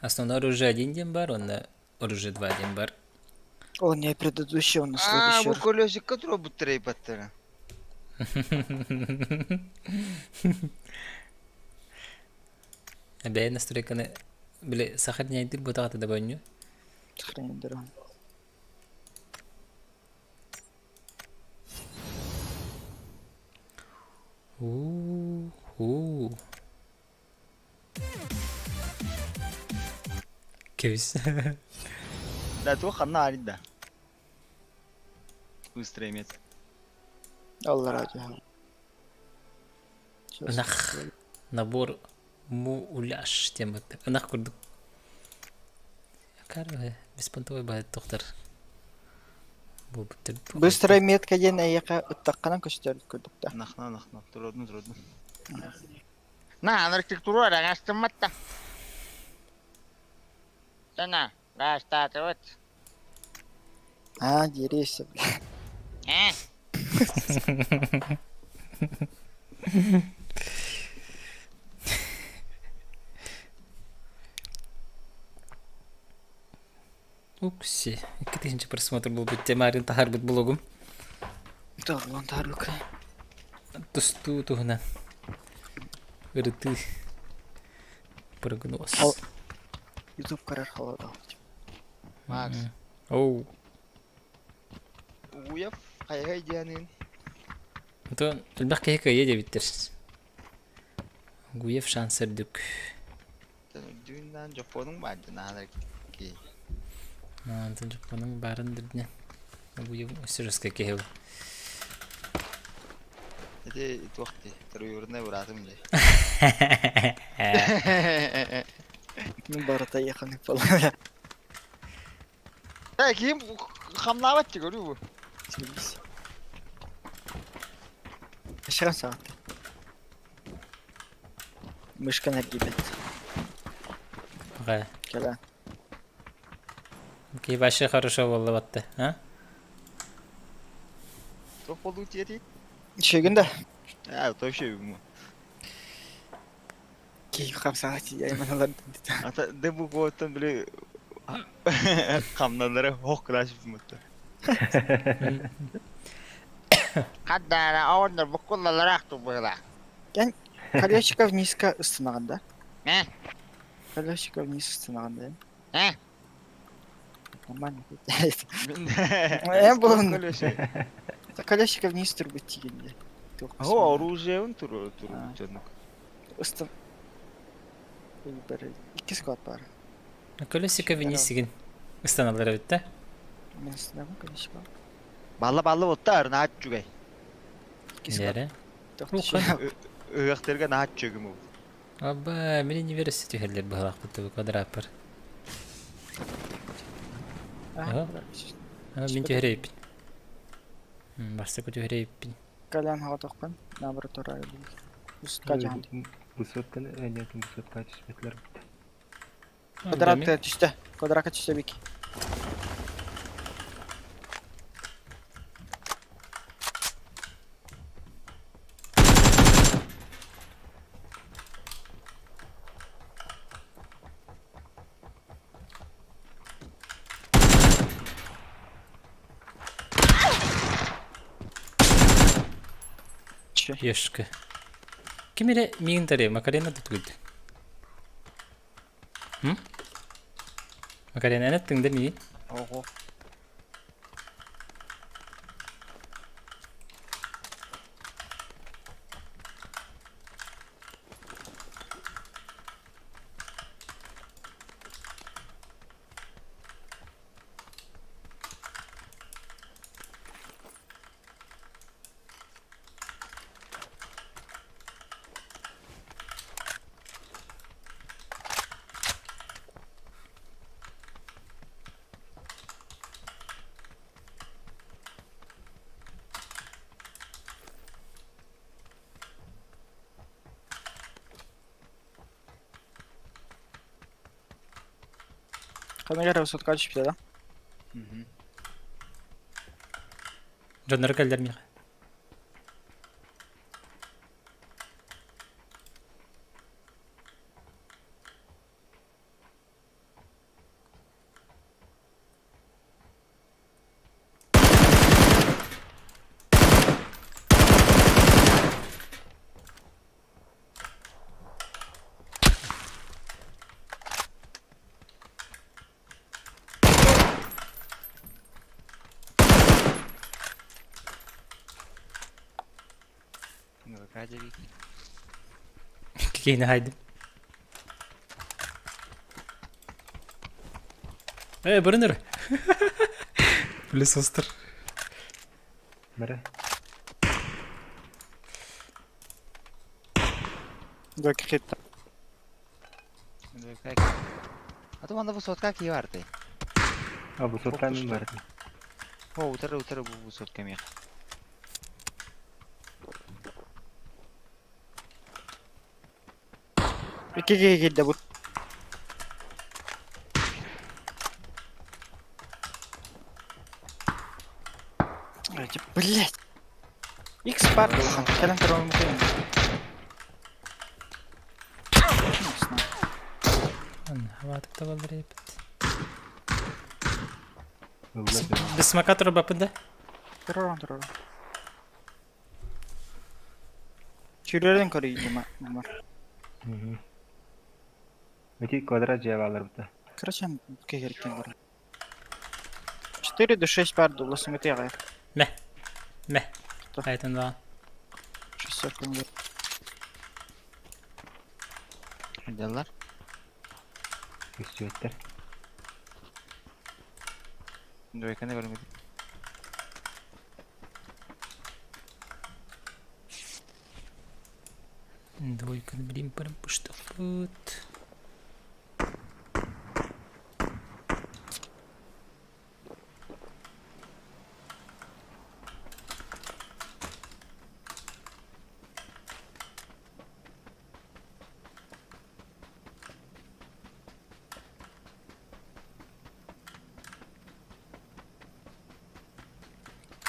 Основное оружие один диэн баар, уонна оружие два диэн баар. О, не предыдущий, он на Аа, бу следующий. колесикка туруорбуттар эйбаттара. Бэйэ настройканы били сахар ньайдыр бутаҕата да бонньу. Сохранить дорогу. У-у. Кэбис. Да, туох ханна аарый да. Быстро иметь. Аллараа түһэҕин. Ынах. Набор муляж диэн бытта. Ынах курдук. Акар беспонтовый баһыт тохтар. Буолбуттар. Быстрая метка диэн эйиэхэ ыттаххына көстөр курдук да. Нахна, нахна. Туродну, туродну. На, архитектура аҥастымматта. Сана, гаастаатыбыт. Аа, деревья, бля. Э, Укси. 2000 просмотр буолбут темарын таһаарбыт блогум. Тоҕлон таарбык. Тустуу туһунан ырытыы прогноз. Ал- Ютуб көрөр холодо. Макс. Оу. Уев хайа дианын. Онтон элбэх киһи кыайыа диэбиттэр. Гуев шанс үрдүк. Дүүннэн Жоппонуң баар наалар ки. Антон Жоппонуң баарын дирдинэн. Гуев өссө киһи ол. Ити туох дии, троюродной быраатым дии. Мин барыта еханык буолла. Э, ким хамнаабат дии көрүү бу. Ашыган саҕатта. Мышкан эргийбэт. Ага. Кэлэ. Окей, вообще хорошо буолла батта, а? Туох буолуу тиэтий? Үчүгүн да. Аа, вообще юм. Киһи хамсаҕа тиийэ Ата де бу куоттан били хамналара хох кылааш бумутта. хаддаара оҕоннор буккуллалараах тубыла. Колесико низко ыстынаҕын да? Э, Колесико вниз ыстанаҕын да? Э? Нормально. Мин Э, булун. Колесико вниз турбут тигинде. О, оружием туру туру А. дьонук. Ыстан. Бер икки склад бар. Колесико вниз сигин. Ыстаналар эбит да? Мен ыстанабын колесико. Балла балла оттар наат чугай. Икки склад. Нere? Тохту. Ыахтарга наат чөгүм ол. Аба, мин университет түһэллэр быһалаахпыт бу квадраппар. Ага. Мин түһэрейпин. Бастакы түһэрейпин. Колян хатахпын. Наоборот турар. Устка жан. Высотканы, э, нет, высотка түспэтилэр. Квадрат түстэ. Квадратка түстэ бик. Че? Ешка. Ким эрэ миигин тарыйа, Макарена тутугуйда. М? Макарена эн эттиҥ да миигин? Ого. Ханагар высотка түспүтэ да? Дьоннор кэллэр миэхэ. Киһини хайдым. Э, бұрыныр. Плюс остыр. Бара. Двойка хит. А то манна высотка кии барты. А высотка мин бардым. О, утары утары бу высотка мех. Икки киһи киирдэ бу. Ай, блять. Икс пар улахан. Кэлэн турар мукуйун. Хаватык табалар эбит. Ылла Бисмака турбапын да? Турар, турар. Сүүрэрин көрүйдүм ма. Мгм. Эти квадрат жабалар бута. Короче, кehirken бар. 4 до 6 пар дула сымытыга. Мэ. Мэ. Кто? Айтын да. Шестерка не. Дяллар. Үстүөттер. Двойканы көрмөдүм. Двойканы билим парам пуштапыт.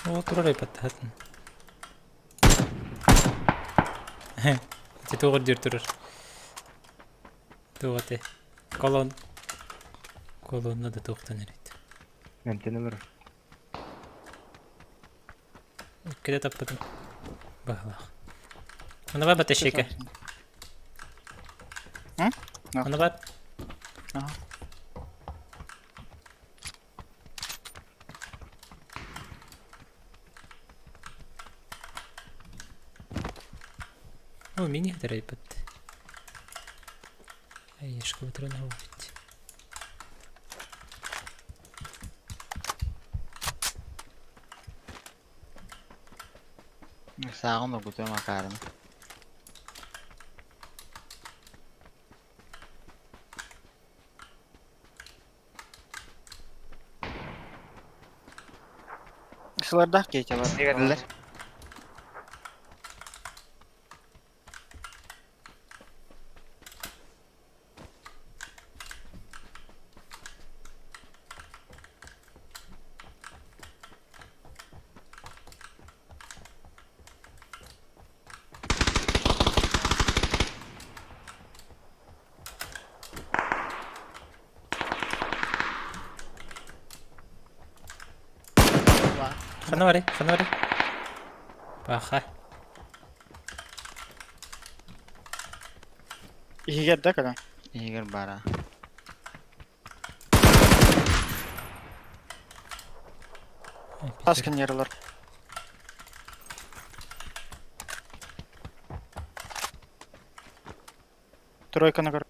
О, турар паттахатын. Ити туғыр дир турар. Туғаты. Колон. Колонна да туқтан эрит. Эмтене бар. Иккиде таппытым. Баһылах. Мына бар баташека. М? Мына бар. Ага. О, мини хатарайбыт. Айышка бутырын бит. Сааҕын оргутуом акаарыны. Сылардаах киһи бар. Эгэрдилэр. Ханна барый? Ханна барый? Паха. Иһигэр да кэлэн. Иһигэр баара. Тас киньерилэр. Тройканы көр.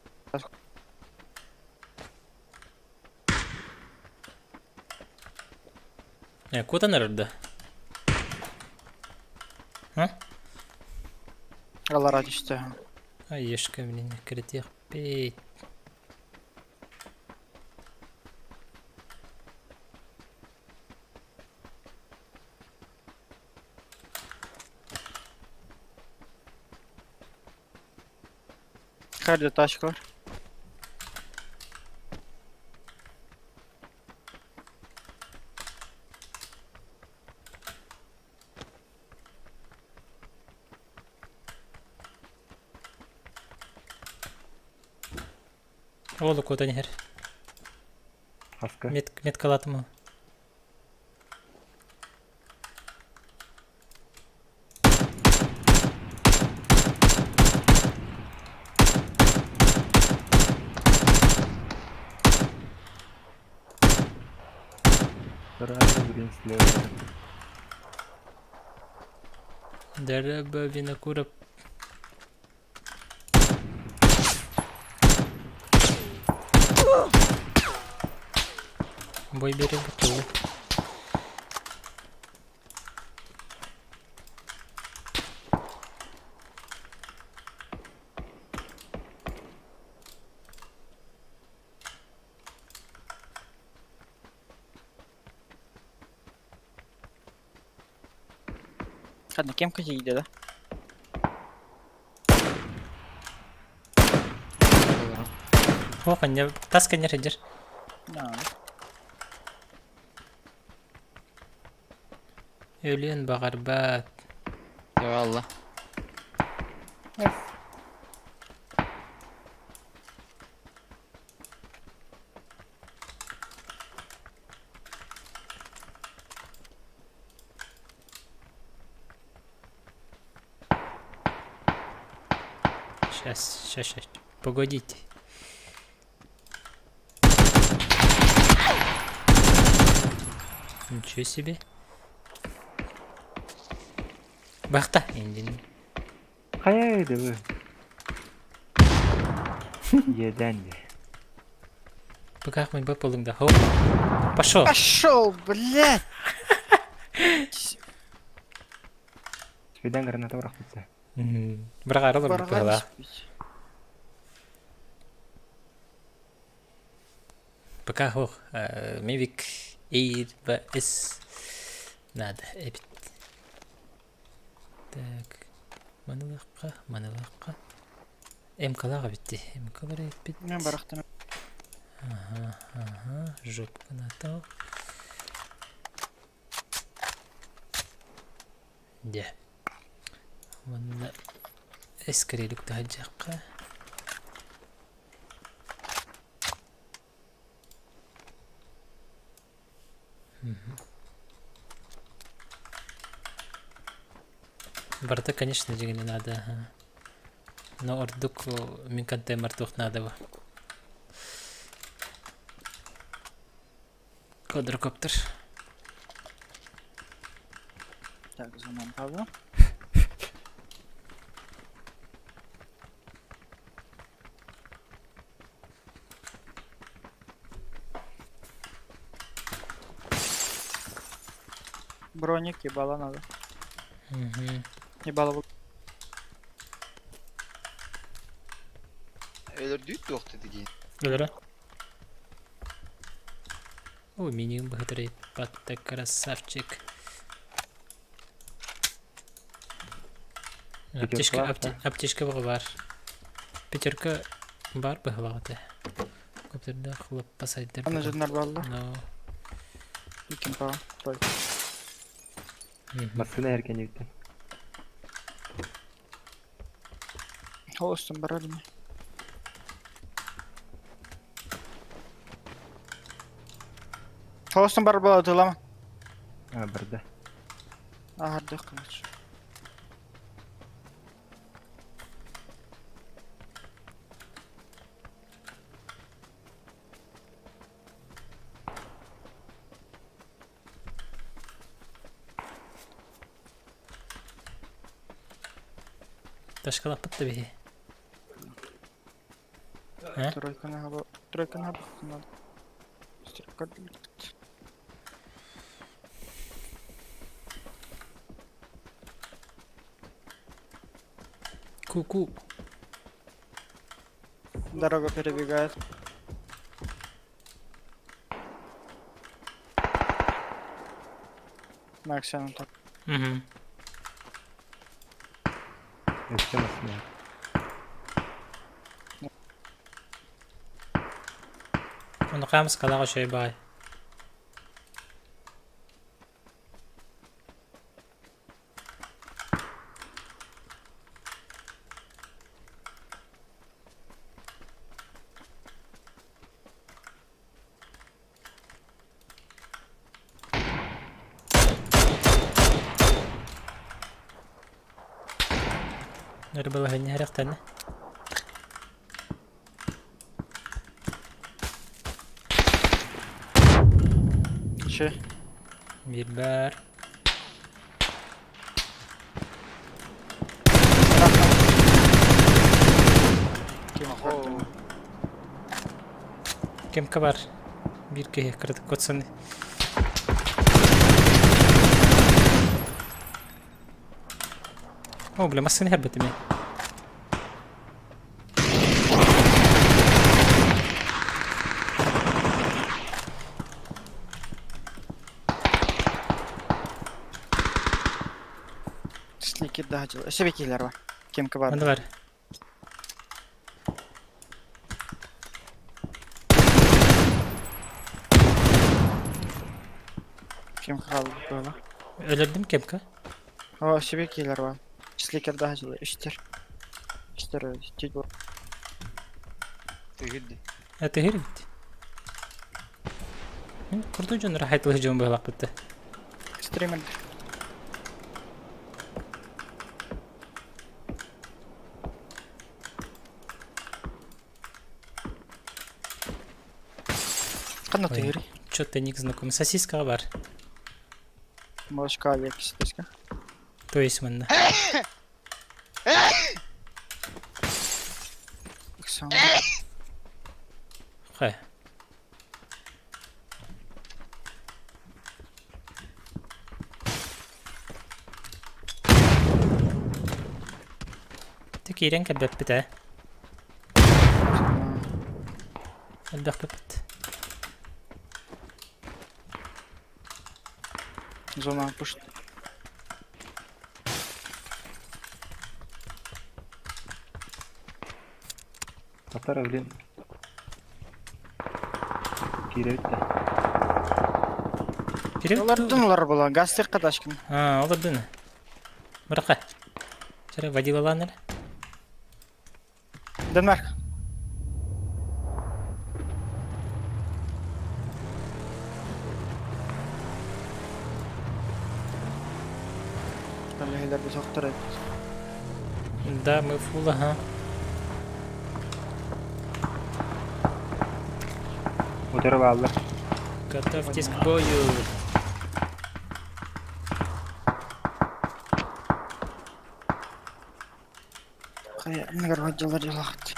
Э, кутан эрэрдэ? А? Алара түстэ. Айышка, блин, киритиэхпит. Харди тачка бар. Ол кутан иһэр. Хаска. Мет меткалатым ол. Сразу блин слева. Дәрәбә Винокуров. Бой берем бутылы. Ханна кем кэтиийдэ да? О, ханньа тас кэннэр сылдьар. Өлүөн баҕарбат. Eyvallah. Сейчас, сейчас, сейчас. Погодите. Ничего себе. Бахта. Индин. Хайа вы. Едан де. Пока мы бы да. Хоп. Пошел. Пошел, блядь! Свидан граната бырахпытса. Бірақ аралар бұрғала. Пока хох. Мивик Эйр С. Надо. Эбит. Так. Манылаққа, манылаққа. МКлаға бітті. МКлар бітті. Мен барахтым. Ага, ага. Жопка натал. Де. Манна эскерелік тахаджаққа. Барда, конечно, дегене надо. Ага. Но ордук мин контейнер тух надо бы. Квадрокоптер. Так, зона Павла. Броник ебало надо. Угу. Ебало Өлөрдүү туохта дии. Өлөрө. Ой, минимум богатырей. Патта красавчик. Аптечка, Пятерка, апте, аптечка бар. Пятерка бар быһылаҕыта. Көптөрдө хлоппа сайдар. Аны жыннар балла. Но. Икин пава. Той. Массыына эркэнибиттэн. Холостон барар ини. Холостон бар була тылама. А, барда. Ахардых короче. Ташкалаппыт да биһи. Э? Тройканы хаба. Тройканы хаба. Надо. Ку-ку. Дорога перебегает. На Оксану так. Угу. Өссө массыына. Ону хаамыс калаҕа үчүгэй баҕайы. Өр балаһыанньа эрэхтэнэ. Че? Биир баар. Кемка бар. Биир киһи кыратык куотсан. О, бля, массыына иһэрбэтим Слики да дела. Себе киллер бар. Кемка бар. Манна бар. Кем хал было. Өлөрдүм кемка. О, себе киллер бар. Сликер да дела. Иштер. Иштер тить бар. Тыгырды. Это хер бит. Мин курду дьон рахайтылы дьон быһалаах бытта. Стример. Ханна Ой. тыгыры. Чё-то ник знакомый. Сосиска бар. Молочка Алекс, тоска. То есть манна. Оксана. Хай. Ты киирэн кэлбэппит ээ. Элбэхпиппит. Зона пушит. Татара, блин. Киирэбит да. Киирэн Олардын олар була. Гастер кадашкин. А, олордун. Бырака. Чара водилалаан эрэ. Денмарк. Аллахилер бис охтор Да, мы фул, ага. Утары бааллар. Готовьтесь к бою! Хайа, анныгар дьылар дьылаҕыт.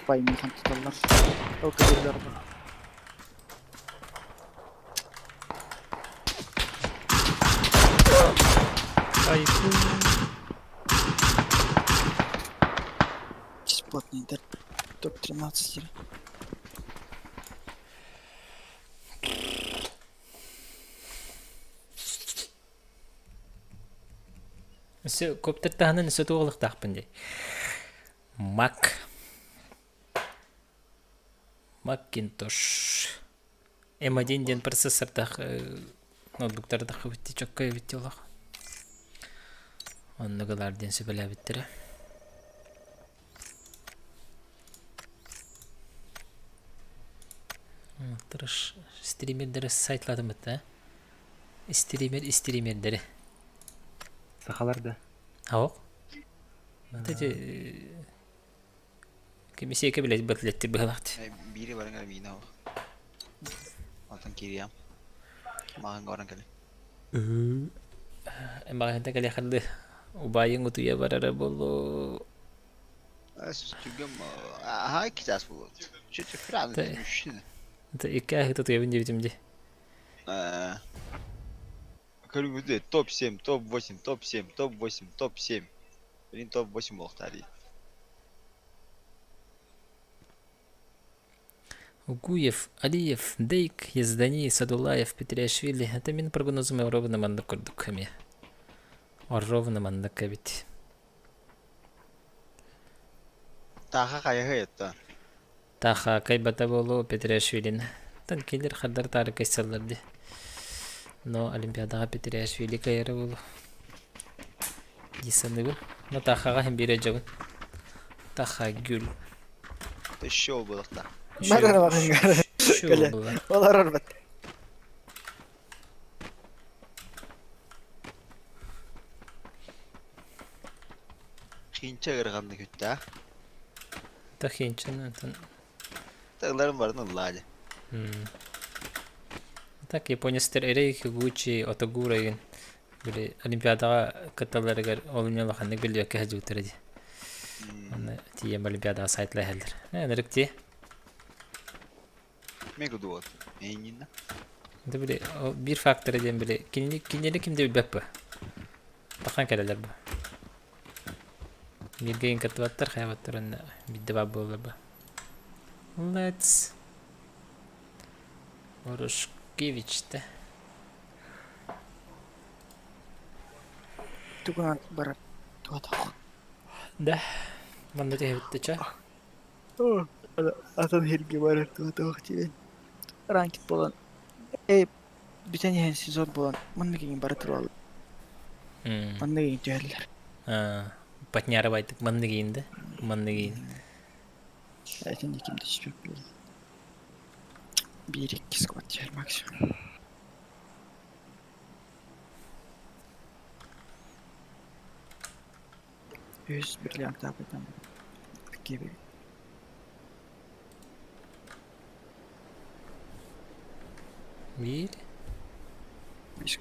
Паймыхан туталлар. Ол кэбиллэр бу. Айку. Бесплатный интернет. Топ-13. Өссө коптер таһынан өссө туох дии. Мак. Макинтош. М1 диэн процессордаах ноутбуктардаах эбит чөккө эбит олох. Оннук ылаар диэн сүбэлээбиттэрэ. Тырыш стримердери сайтлатым бытта. Стример стримердери. Сахалар да. Ау. Эти Кимисиэкэ билэ бэтлэттир быһалаахт. Биири баран кэлэ миинэ ол. Онтон киириэм. Маҕаҥҥа баран кэлин. Маҕаһыынта кэлиэххэ убайыҥ утуйа барара буолуо. Түргэн аһаа икки чаас буолуо. Чуть правда мужчина. Это икки аһыта утуйабын диэбитим дии. Көрүҥүтэ топ-7, топ-8, топ-7, топ-8, топ-7. Билин топ-8 буолуохтаах дии. Угуев, Алиев, Дейк, Ездани, Садулаев, Петриашвили. Это мин прогнозум ровно маннык курдук эмиэ. Ровно маннык эбит. Таха хайаһы это. Таха кайбата буолуо Петриашвилин. Тан килер хардар таары кайсаллар ди. Но Олимпиадаҕа Петриашвили кайара буолуо. Дии саныыбын. Но Тахаҕа иһин биирэ дьабын. Таха Гүл. Еще буолуохтаах. Барар барар. Еще буолла. Олорор бат. Хинча ырҕанны күттэ. Тахинчан антон. Тылларын барын ыллаа дии. Так японецтар эрэй Хигучи Отогура игин били Олимпиадаҕа кытталларыгар ол инньэ улаханнык биллибэккэ сылдьыбыттара дии. Онно тиийэн Олимпиадаҕа сайтлай иһэллэр. Ынырык дии. Мегудуот. Эйнинна. Это били биир фактора диэн били кинини кинини ким да билбэт бу. Тахан кэлэлэр бу. Бииргэ кыттыбаттар хайабаттар онно биирдэ баар буоллар бу. Let's Ворошкевич да. Тугунан барар туотах. Да. Манна түһэбит ча. Атын сиргэ барар туотах диэн. Ранкит буолан э бүтэн иһэн сезон буолан маннык иҥин бара тураллар. Маннык иҥин түһэллэр. Патняры байтык маннык иин да? Маннык иин. Этин ким да түспэт буолан. Биир икки сквад түһэр максимум. Үс бриллиантаабытан киэбит. Биир. Бис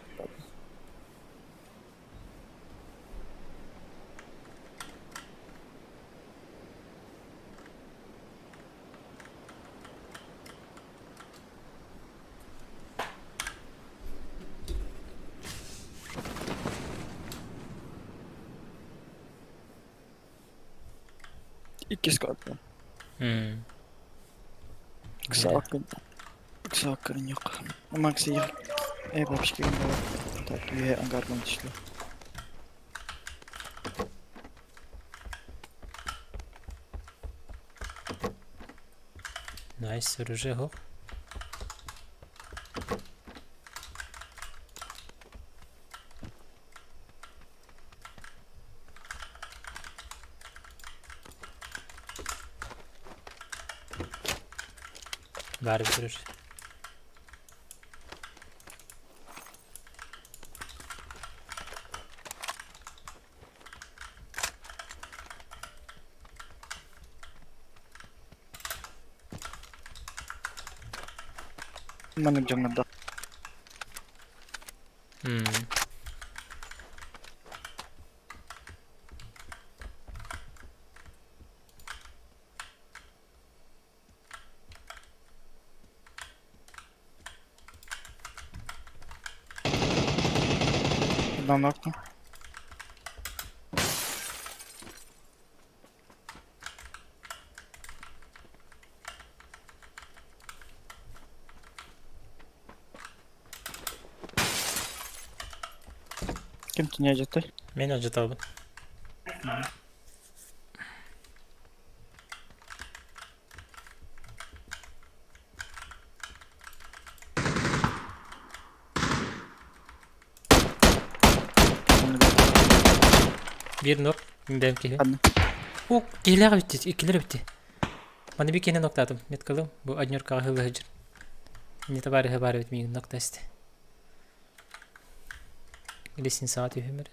Икки сквад. Ксааккын. Ксааккын yok. Макси э вообще Так, үһэ ангарган түстү. Найс, оружие хоп. Баар бүтүрүр. Маннык дьоннордоох. Одна окна. Ким түнэ Мен алдьатабын. Биир нок, бэм киһи. Ханна? О, киһилээх эбит, иккилэр эбит. Маны би киһини ноктаатым. Меткалым. Бу однеркаҕа хылла сылдьар. Не товарища баар эбит миигин ноктаст. Лестницаҕа түһүм эрэ.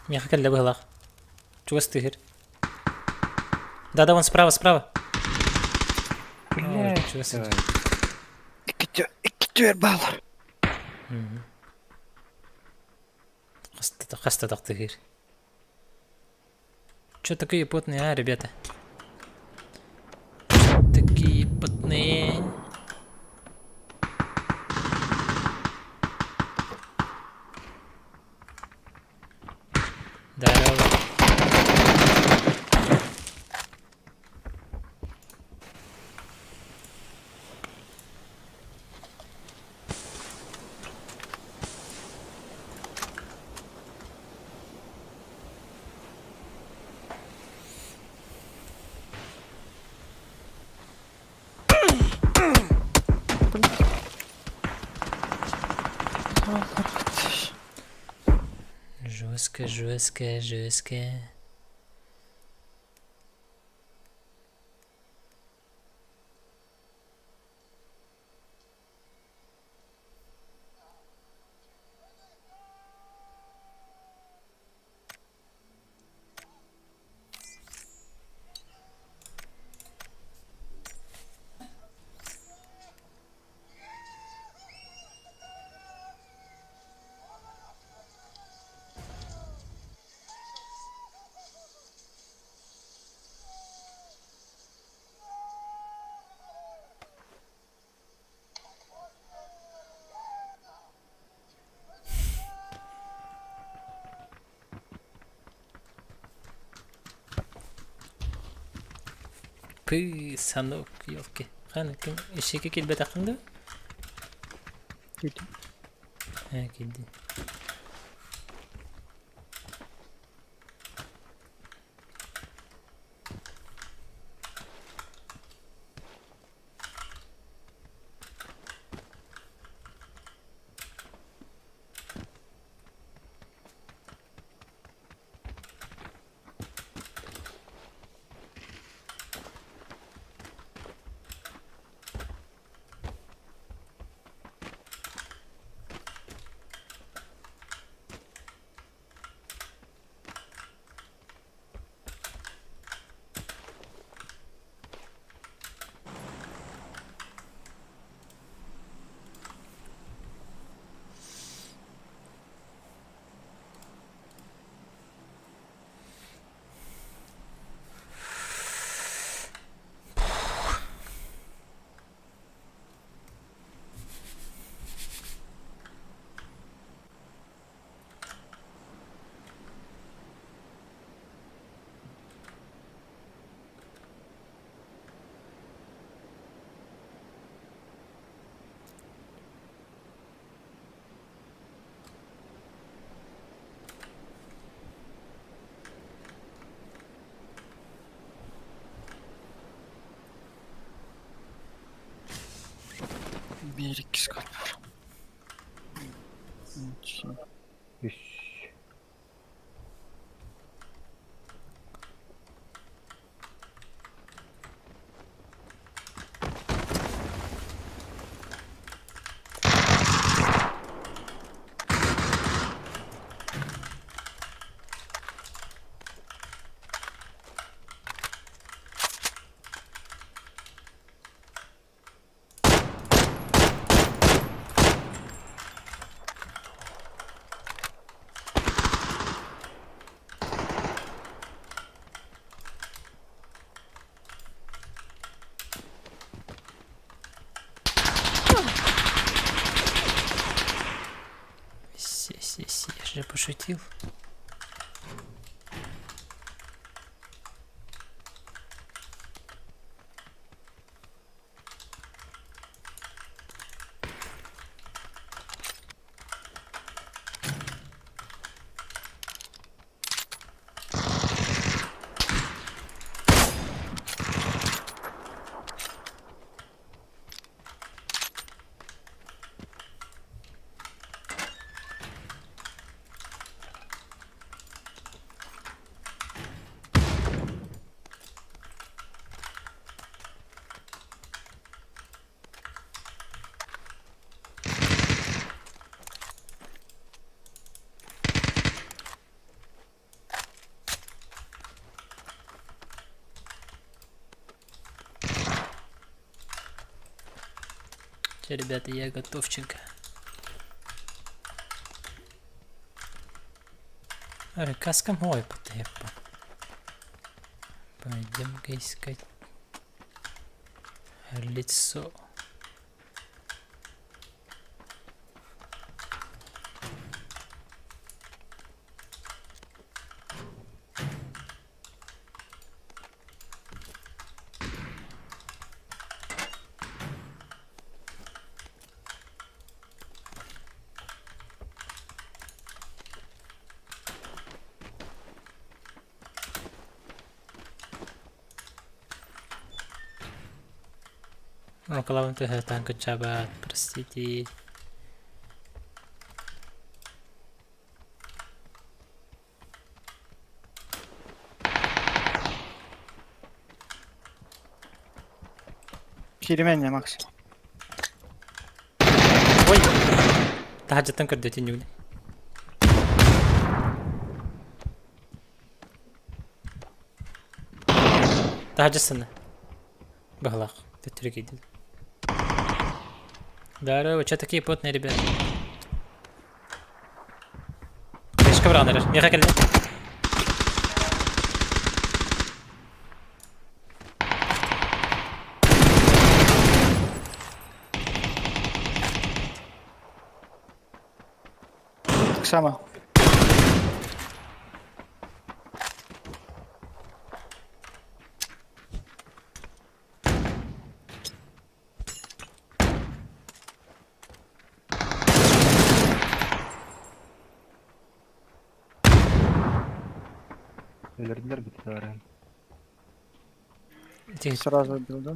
Миэхэ кэллэ быһыылаах. Чугас тыһыр. Да-да, вон справа, справа. Блядь. Чугас. Икки түөр баалар. Хаста тахтыһыр. Чё такие потные, а, ребята? Такие потные. Здорово. Жестко, жестко, жестко. Пы, санок, елки. Хана, ким ишеке килбэтэххин да? Киирдим. Ээ, киирдин. Биир иккис код бар. Үч. Үс. пошутил. Все, ребята, я готовченко. Каскам ой, потепа. Пойдем-ка искать лицо. Рукалавын тыһытан кыччаабат, простите. Кииримэн Макс. Ой! Таһырдьаттан көрдөтүн нүгүнэ. Таһырдьа сына. Быһылаах. Төттөрү киирдин. Здорово, что такие потные ребята? Мешка быраҕан эрэр. Миэхэ кэллэ. Так само. Өлөрдүлэр бүтэ баран. Тихо. Сразу убил, да?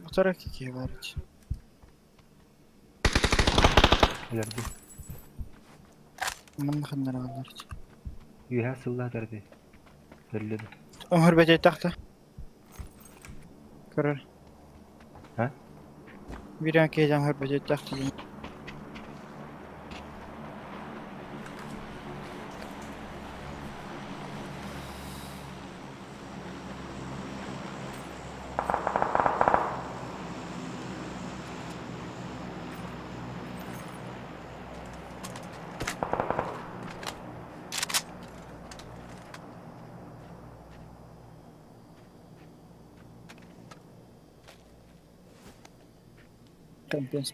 Вторых какие варить? Өлөрдүм. Манна ханнараллар. Үөһэ сыллаатар дии. Өллө да. Ömür бөтөйтахта. Көрөр. А? Бирен кейден өмөр бөтөйтахта. Компенс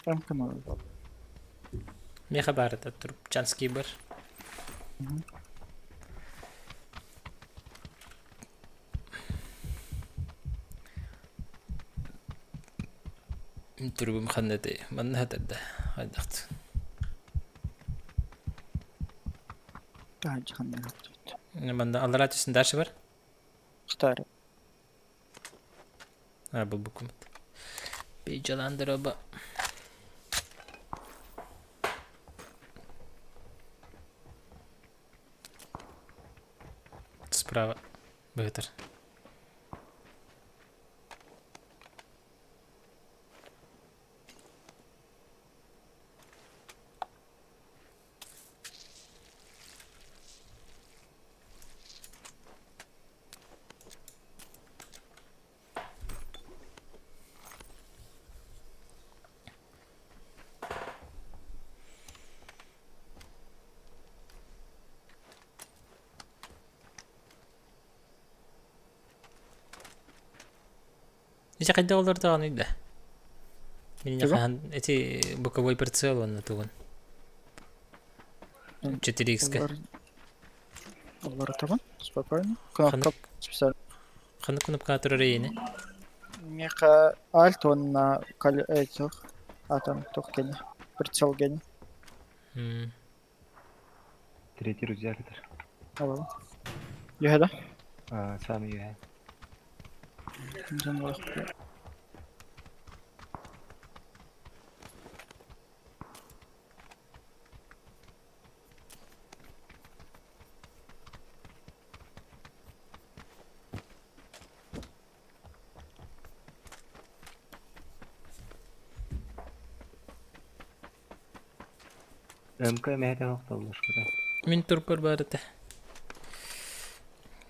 Там канал. Миэхэ баар этэ Трубчанский бар. Турбум ханна этэй? Манна сытар да хайдах Таһырдьа ханна ыһыктыбыт. Манна аллараа түстүн дальше бар? Ықтары. А, был букумат. Бейджаландыроба. Справа. Бытыр. Ити хайдах олордоҕунуй да? Мин Тугу? хаһан ити боковой прицел уонна тугун? 4X-ка. Олор олоротабын спокойно. Кнопка Ханнык специально. ханнык кнопкаҕа турар эйиэнэ? Миэхэ Alt уонна этих атом туох кини прицел гени. М. Третий рюкзак этэр. Алабын. Үһэ да? А, саамай үөһэ. Дьон МК мэһэтэ охтоллошкута. Мин турпар баар этэ.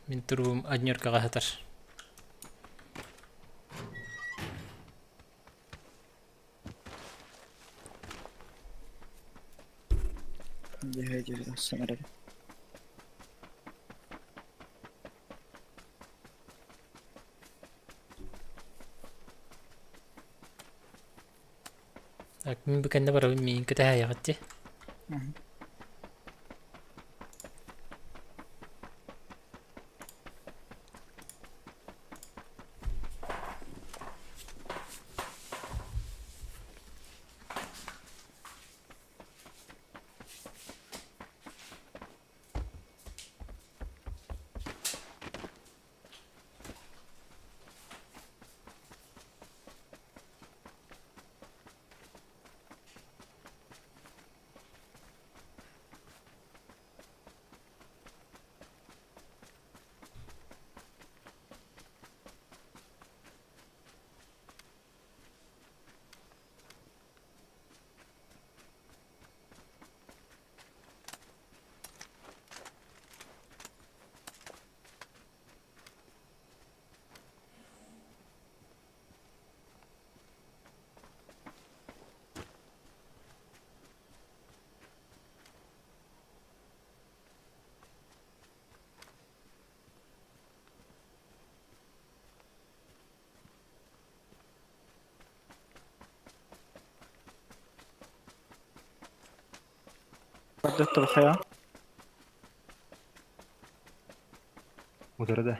Мин турбум однеркаҕа сытар. Дьиһэ дьиһэ саҥарабын. Так, мин бу кэннэ барабын миин кэтэһээйэҕит дии. Мгм. Бардаттар хайа. Утары да.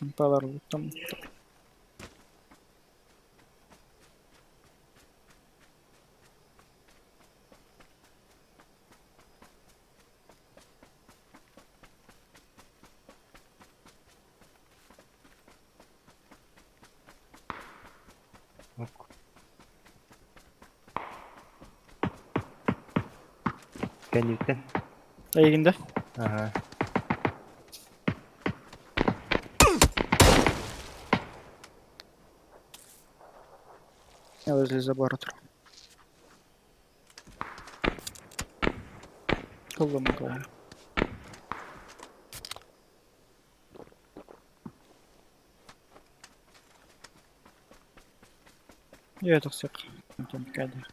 Кимпалар там. Ок. Кэнниттэн. Эйигин да? Ага. Я возле забора туру. Коллом голову. Я это всех. Там кадр.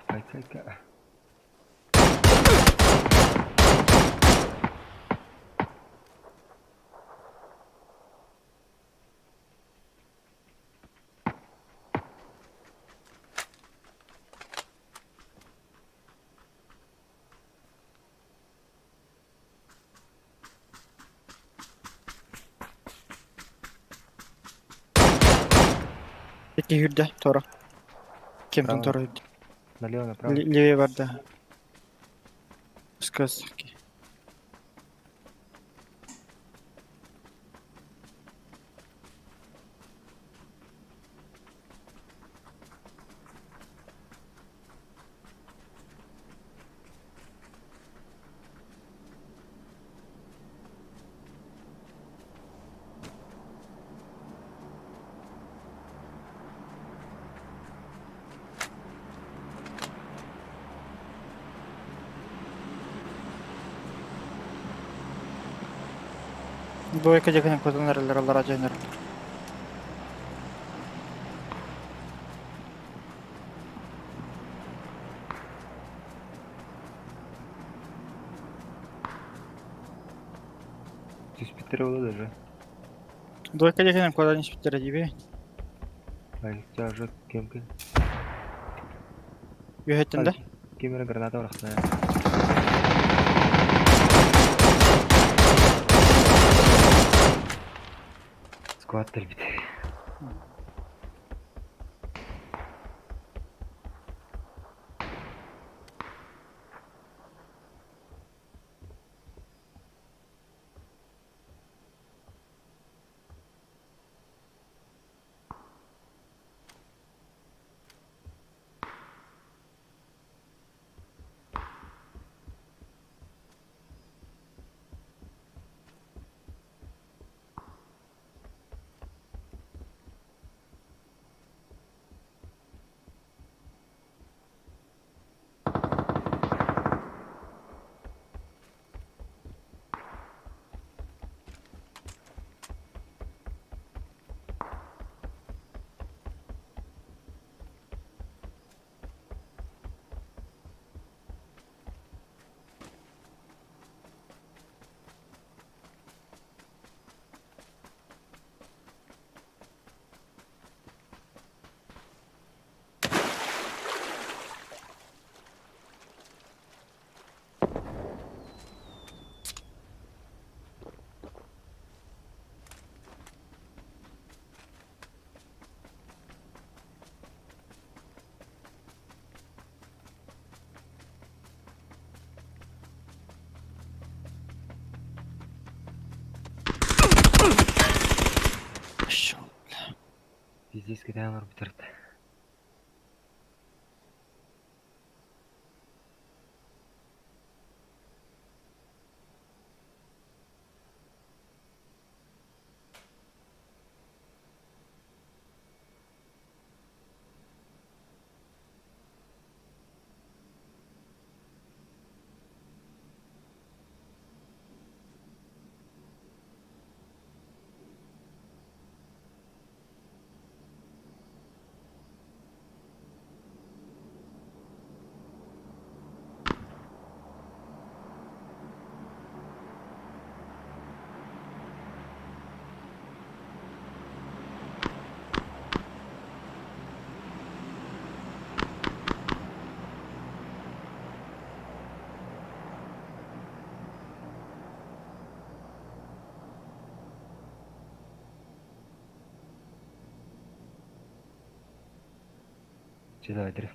Кай-кай-кай. Икки үрдэ тора. Кемтен Право. тора үрдэ. Налево, направо. Левее барда. Сказ. Двойка деканен кутан эрэллэр аллара дьайнар. Түспүттэрэ буолуо даже. Двойка деканен куотан испиттэрэ диибин. Ай, уже кем кем. Үөһэттэн да? Ким эрэ граната бырахта. Сквад кэлбит. Пошел. Пиздец, кидаем арбитрат. Че давай, дре.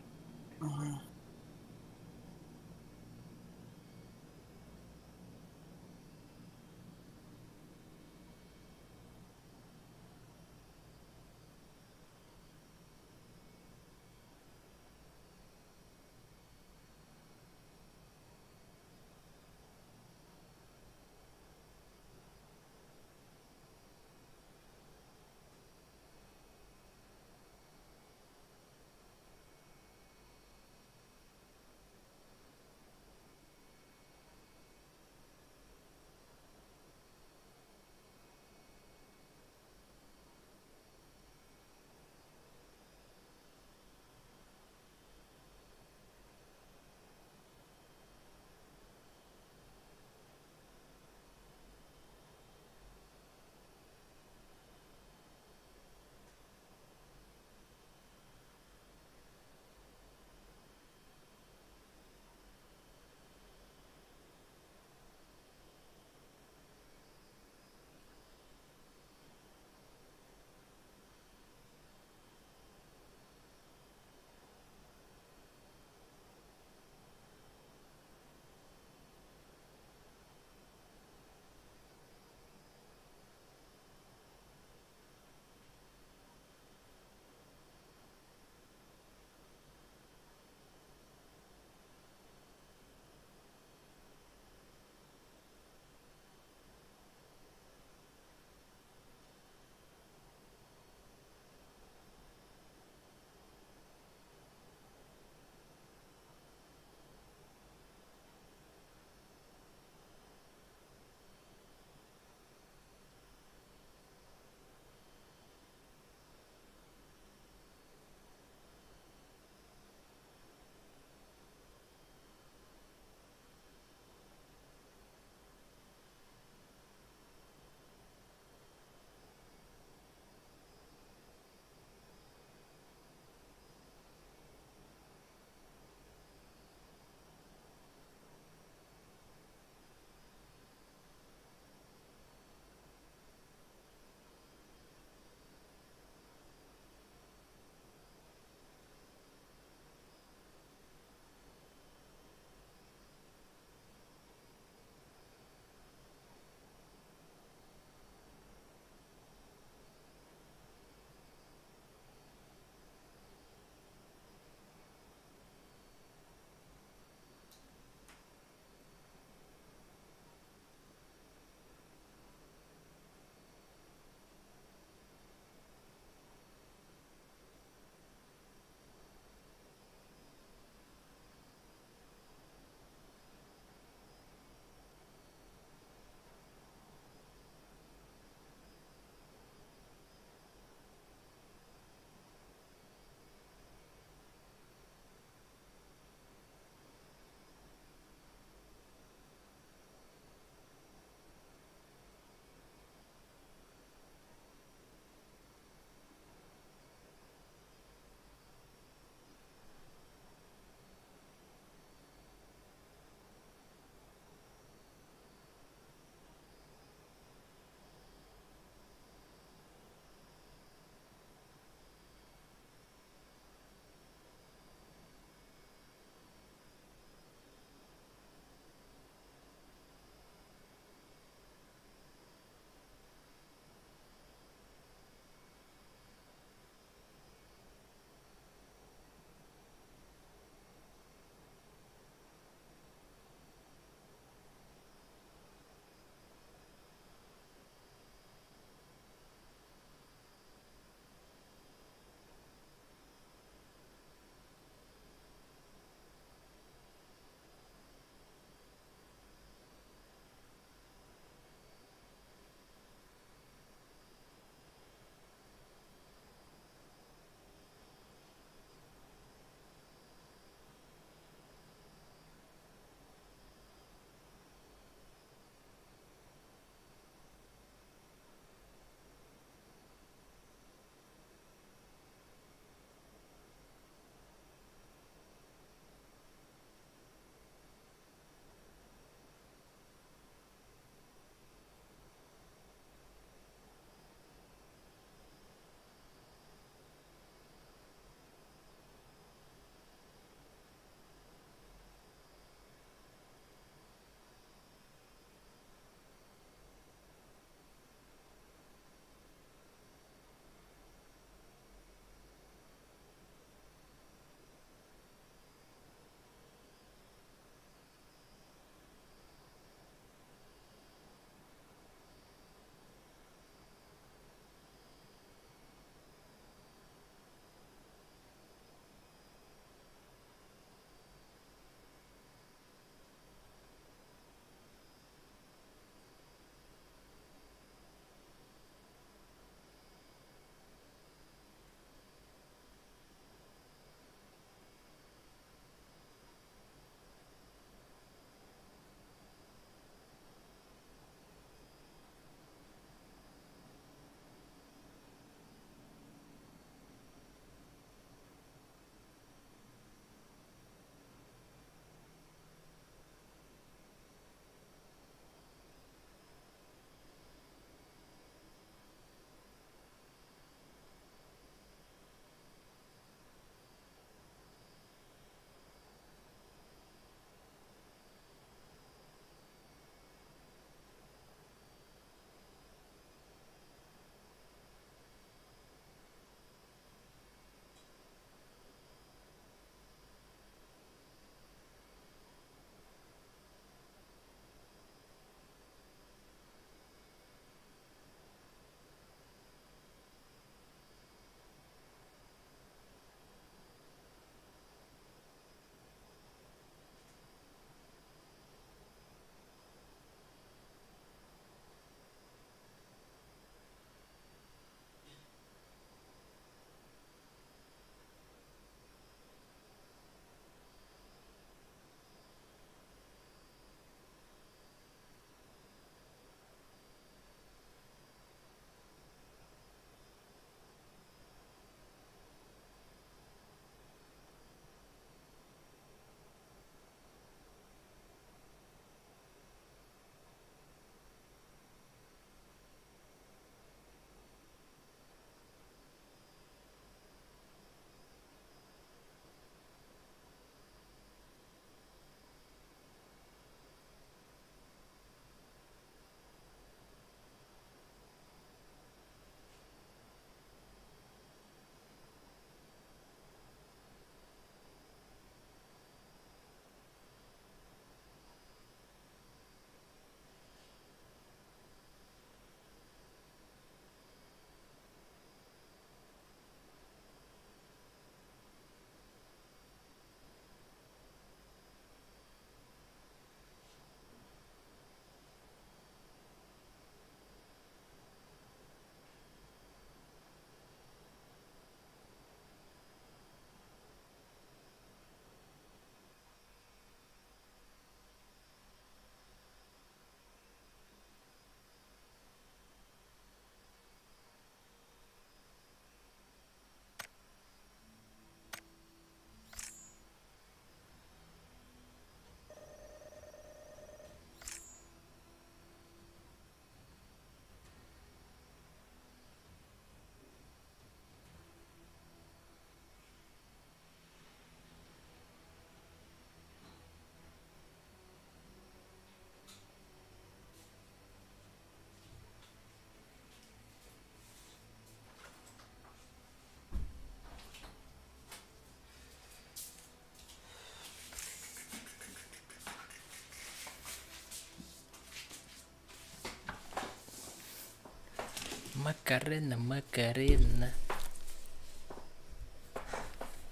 Макарена, Макарена.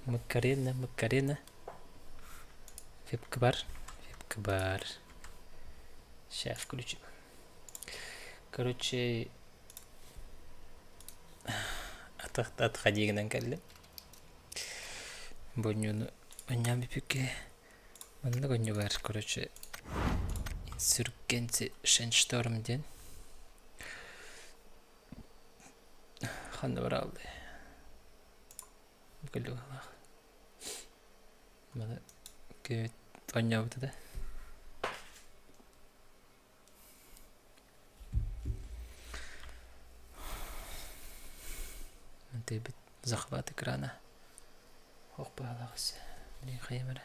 Макарена, Макарена. Вебка бар. Вебка бар. Сейчас включим. Короче, атах гынан кэллим. Бонньуну онньоон бүпүккэ маннык онньу баар, короче, Инсургенти Шеншторм диэн. Ханна барааллый? Көлүгалаах. Маны кэбит оонньообута да. Мантыйбыт захват экрана ох баалаах Блин, хайам эрэ.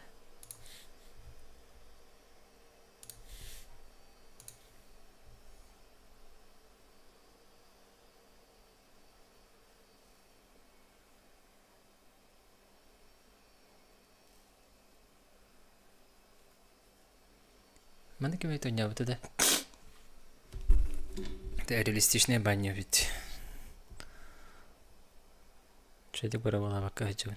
Маны ким оонньообута да? Это реалистичная баня ведь. Чэдик бырабылаабакка сылдьабын.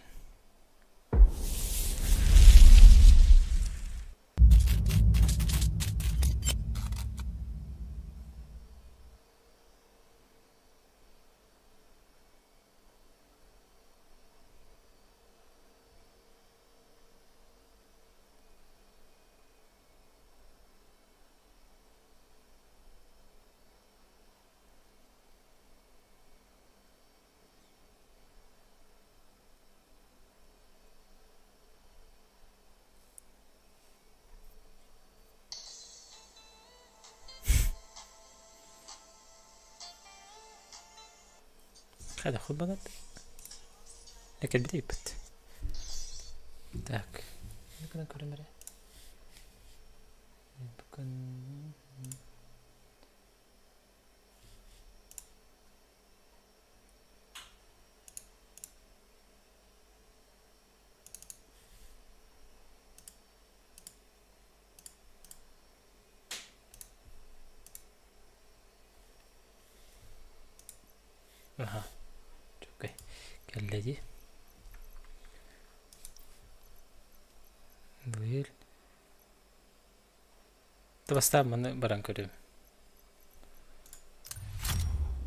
Хайда холбонот. Кэлбит ыйыппыт. Так. Гынан көрөн эрэ. Бүгүн Аха. Окей. Кэллэ дии. Быйыл Бастаан маны баран көрүм.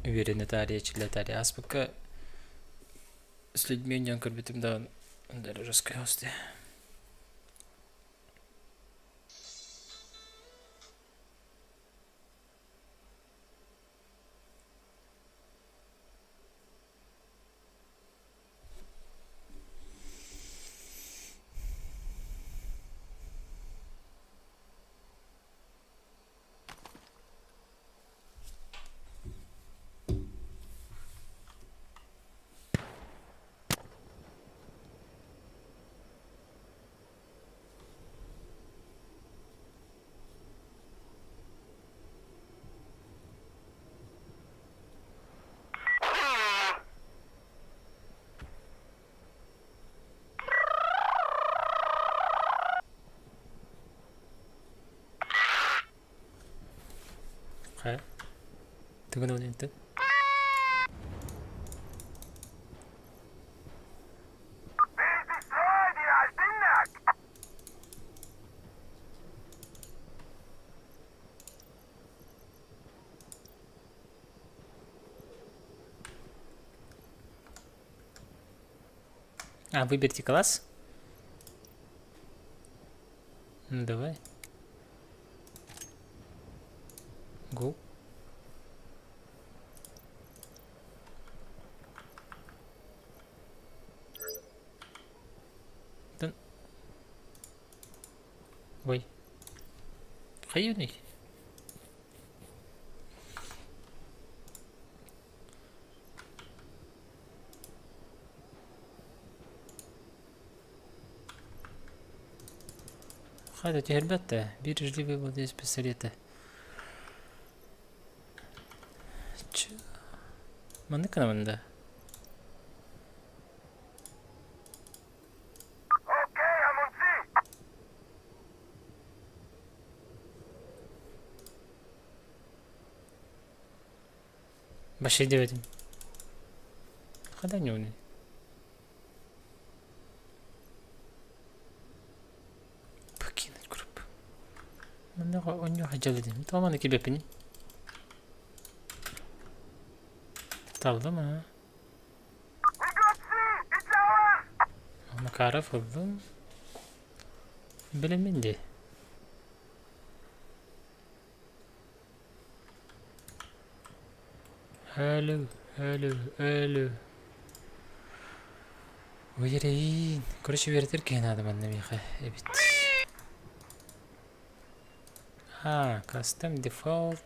Үөрэнэ таарыйа, чиллэ таарыйа. Ааспыкка с людьми дьон көрбүтүм да даже жесткая хосте. Хайа? Тугун ылынтын? А, выберите класс. Ну, давай. Go. Ой. Хайыный. Хайда түһэрбэт да, биир жливый владелец пистолета. Чё? Маннык гынабын да? Вообще диэбэтим. Хата ньууный. Покинуть группу. Манна онньу хадьалыдым. Тоҕо манна килбэппиний? Таллым аа. Макаров ыллым. Билэммин дии. Өлүү, өлүү, өлүү. Уйрейин. Короче, үөрэтэр киһи наада манна миэхэ эбит. А, custom default.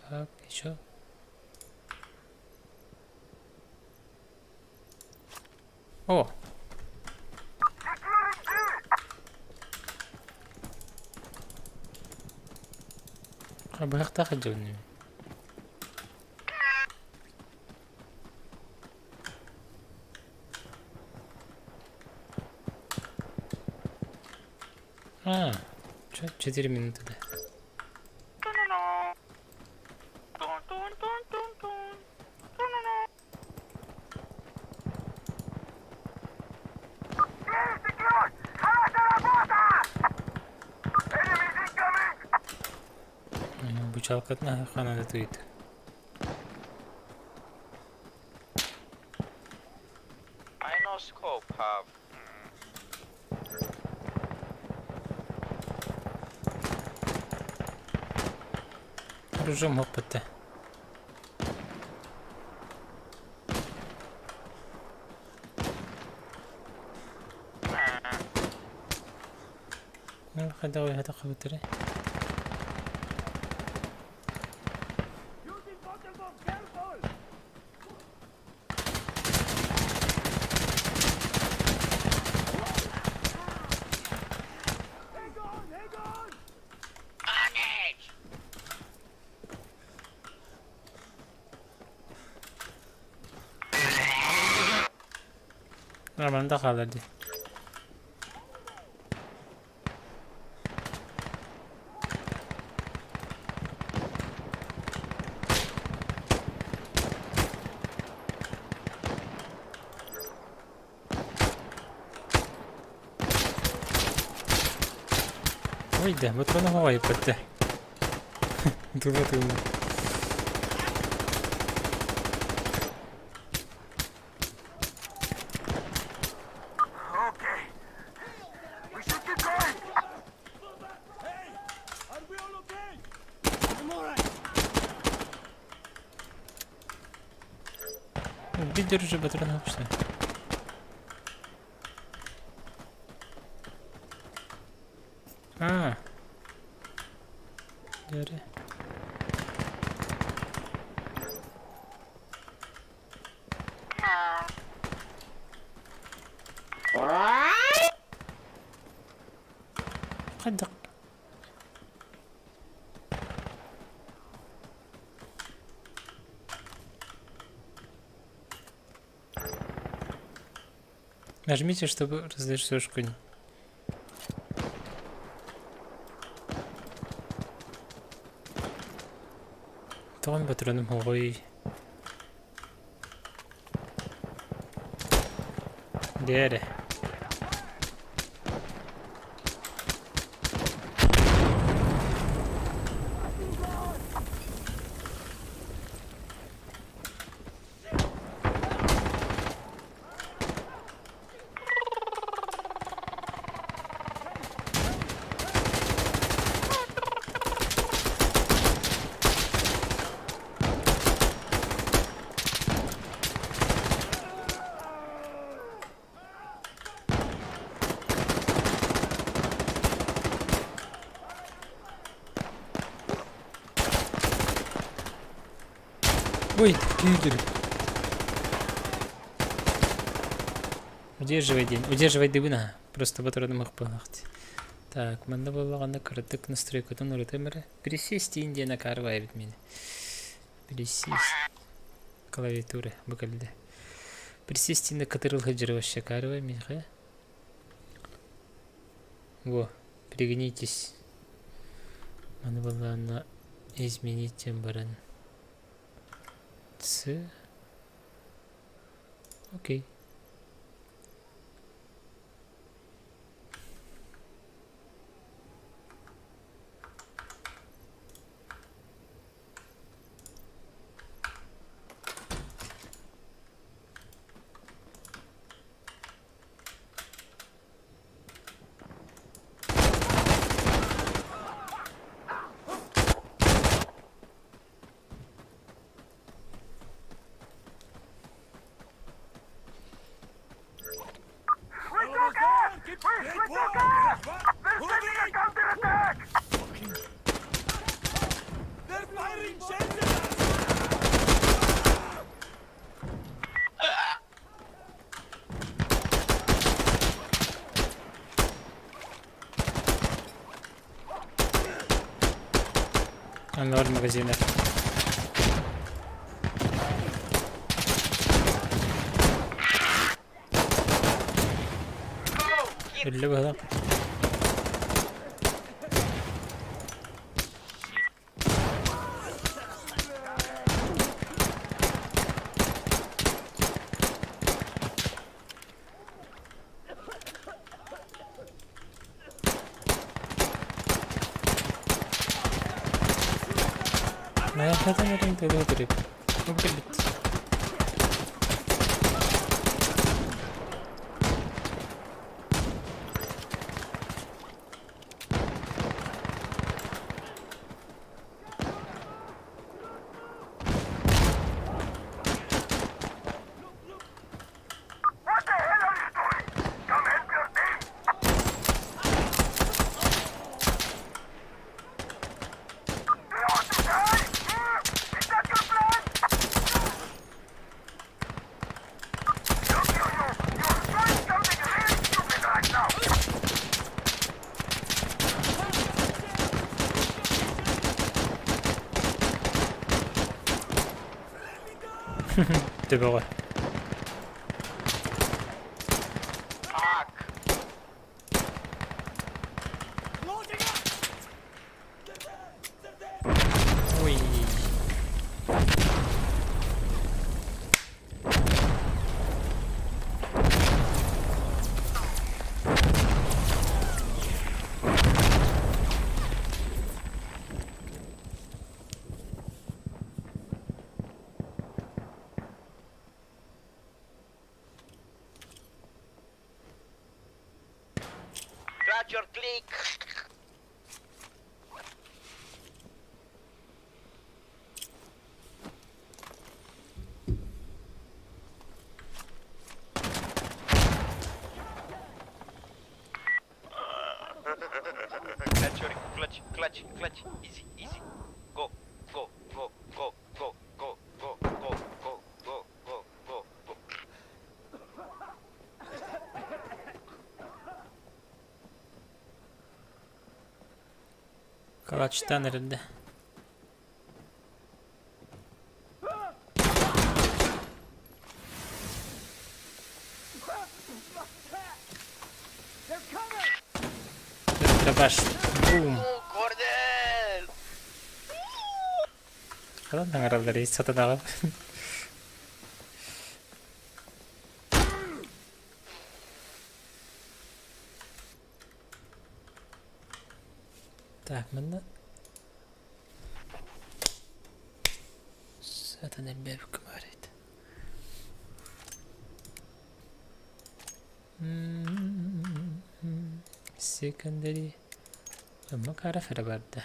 Так, еще. О! Быһахтаах илдьэбин А, 4 минуты, да. Бычалкатын ханада туйт. Оружием хоппатта. Хайдах уйата хабытыры. Нормально хаалар дии. Ой да, вот оно айппатта. Тула тула. Видер уже патронов что? А. Дere. Хайдах Нажмите, чтобы раздать сошку. Тоҕом патроным оҕой. Дээрэ. Ой, киирдим. Удерживай день. Удерживай дыбына. Просто патроны мог пылахти. Так, манна буоллаҕына кыратык настройкатын урутам эрэ. Пересесть Индия на карвай эбит мени. Пересесть. Клавиатура бу кэллэ. Присесть на кытырыл сылдьар вообще карвай миэхэ. Во, пригнитесь. Маны буоллаҕына изменить диэн баран. С. Окей. Аннор магазина. Өллө быһылаах. Наһаа Бу кэлбит. Төбөҕө. Ой. Clutch, clutch, clutch, easy, easy. Go, go, go, go, go, go, go, go, go, go, go, go, go. Калачтан эрэллэ. Дробаш. Бум. Хадан таҥараллар сатанаҕын. Так, манна Сатан элбээбиккэ баар эбит. Secondary. Макаров эрэ барда.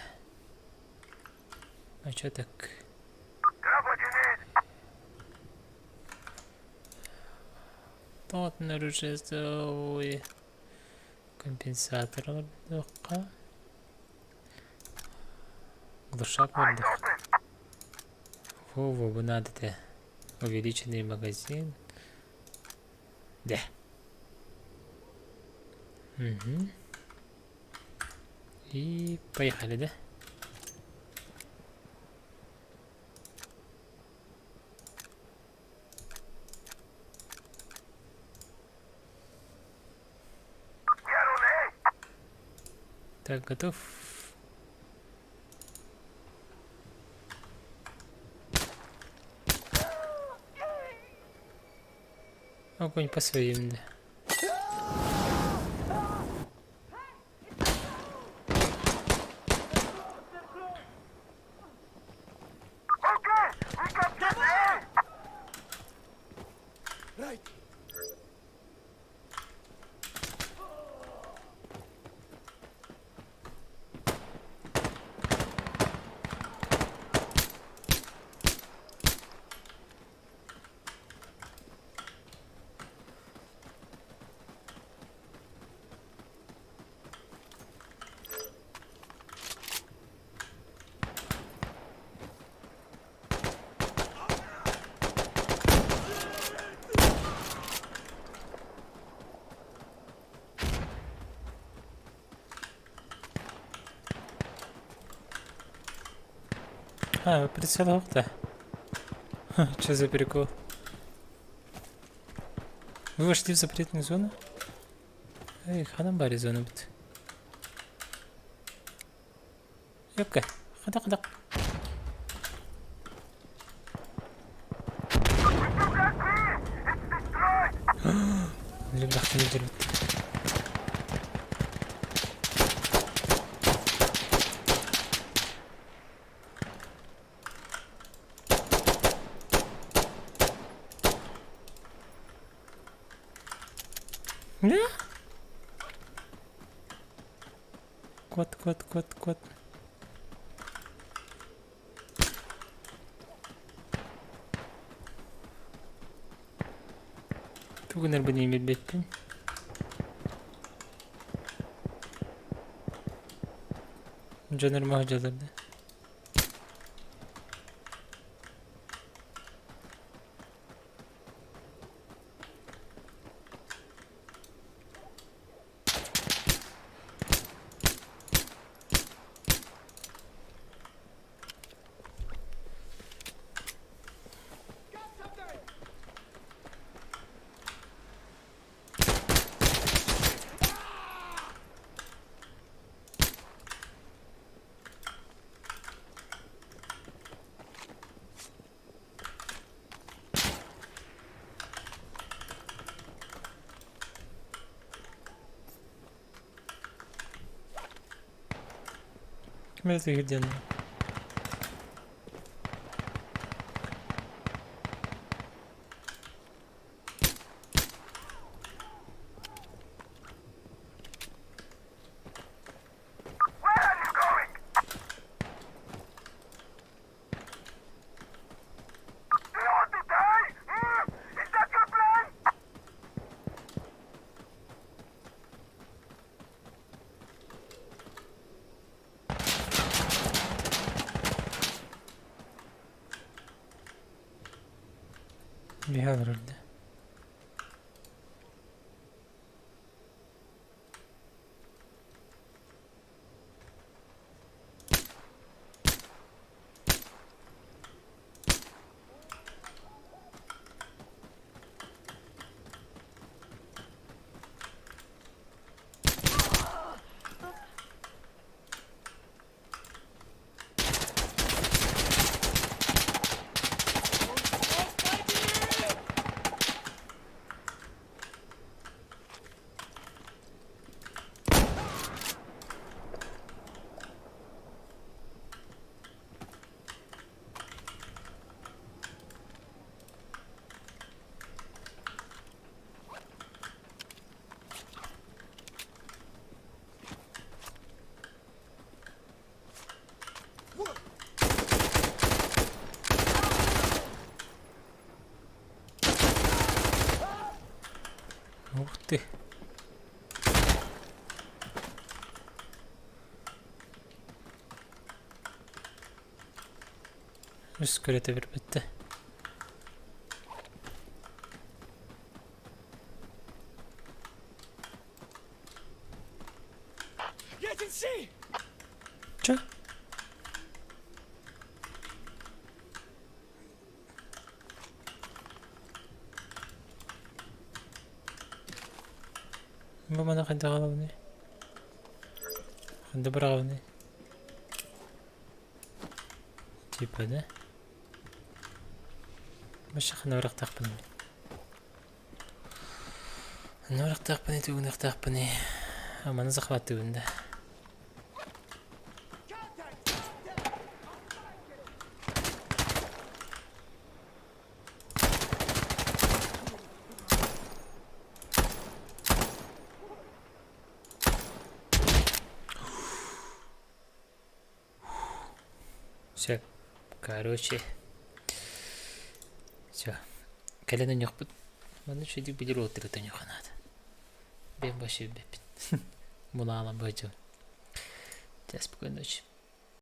А чё так? Тотнер уже компенсатор олордуохха. Глушак олордуох. Во-во, бу надо этэ. Увеличенный магазин. Да. Угу. И поехали, да? Так, готов. Огонь по своим, да. А, прицел да. Что за прикол? Вы вошли в запретную зону? Эй, ханан баар зонабыт. Ёпка, хадак хадак. Элбэхтэн илдьэрбит. Не? Кот, кот, кот, кот. Тугу гынарбын билбэппин. Дьонор маһдьалар да. Ким эрэ тыһыыр диэн Биһа олорор да. Ух ты. Үс көрөтө бербетте. Чё? Бу маны хайдах аҕалабыный? Ханна быраҕабыный? Типа да? Вообще ханна бырахтахпын? Нуорахтаахпыный, тугунахтаахпыный. Маны захватывын да. Все, короче, все. Кэлэн өньөхпүт. Манна үчүгэйдик билэр уолаттары төнүөххэ наада. Бэйэм башы билбэппин. Мунаалан быһаччы. Чэ, спокойной ночи.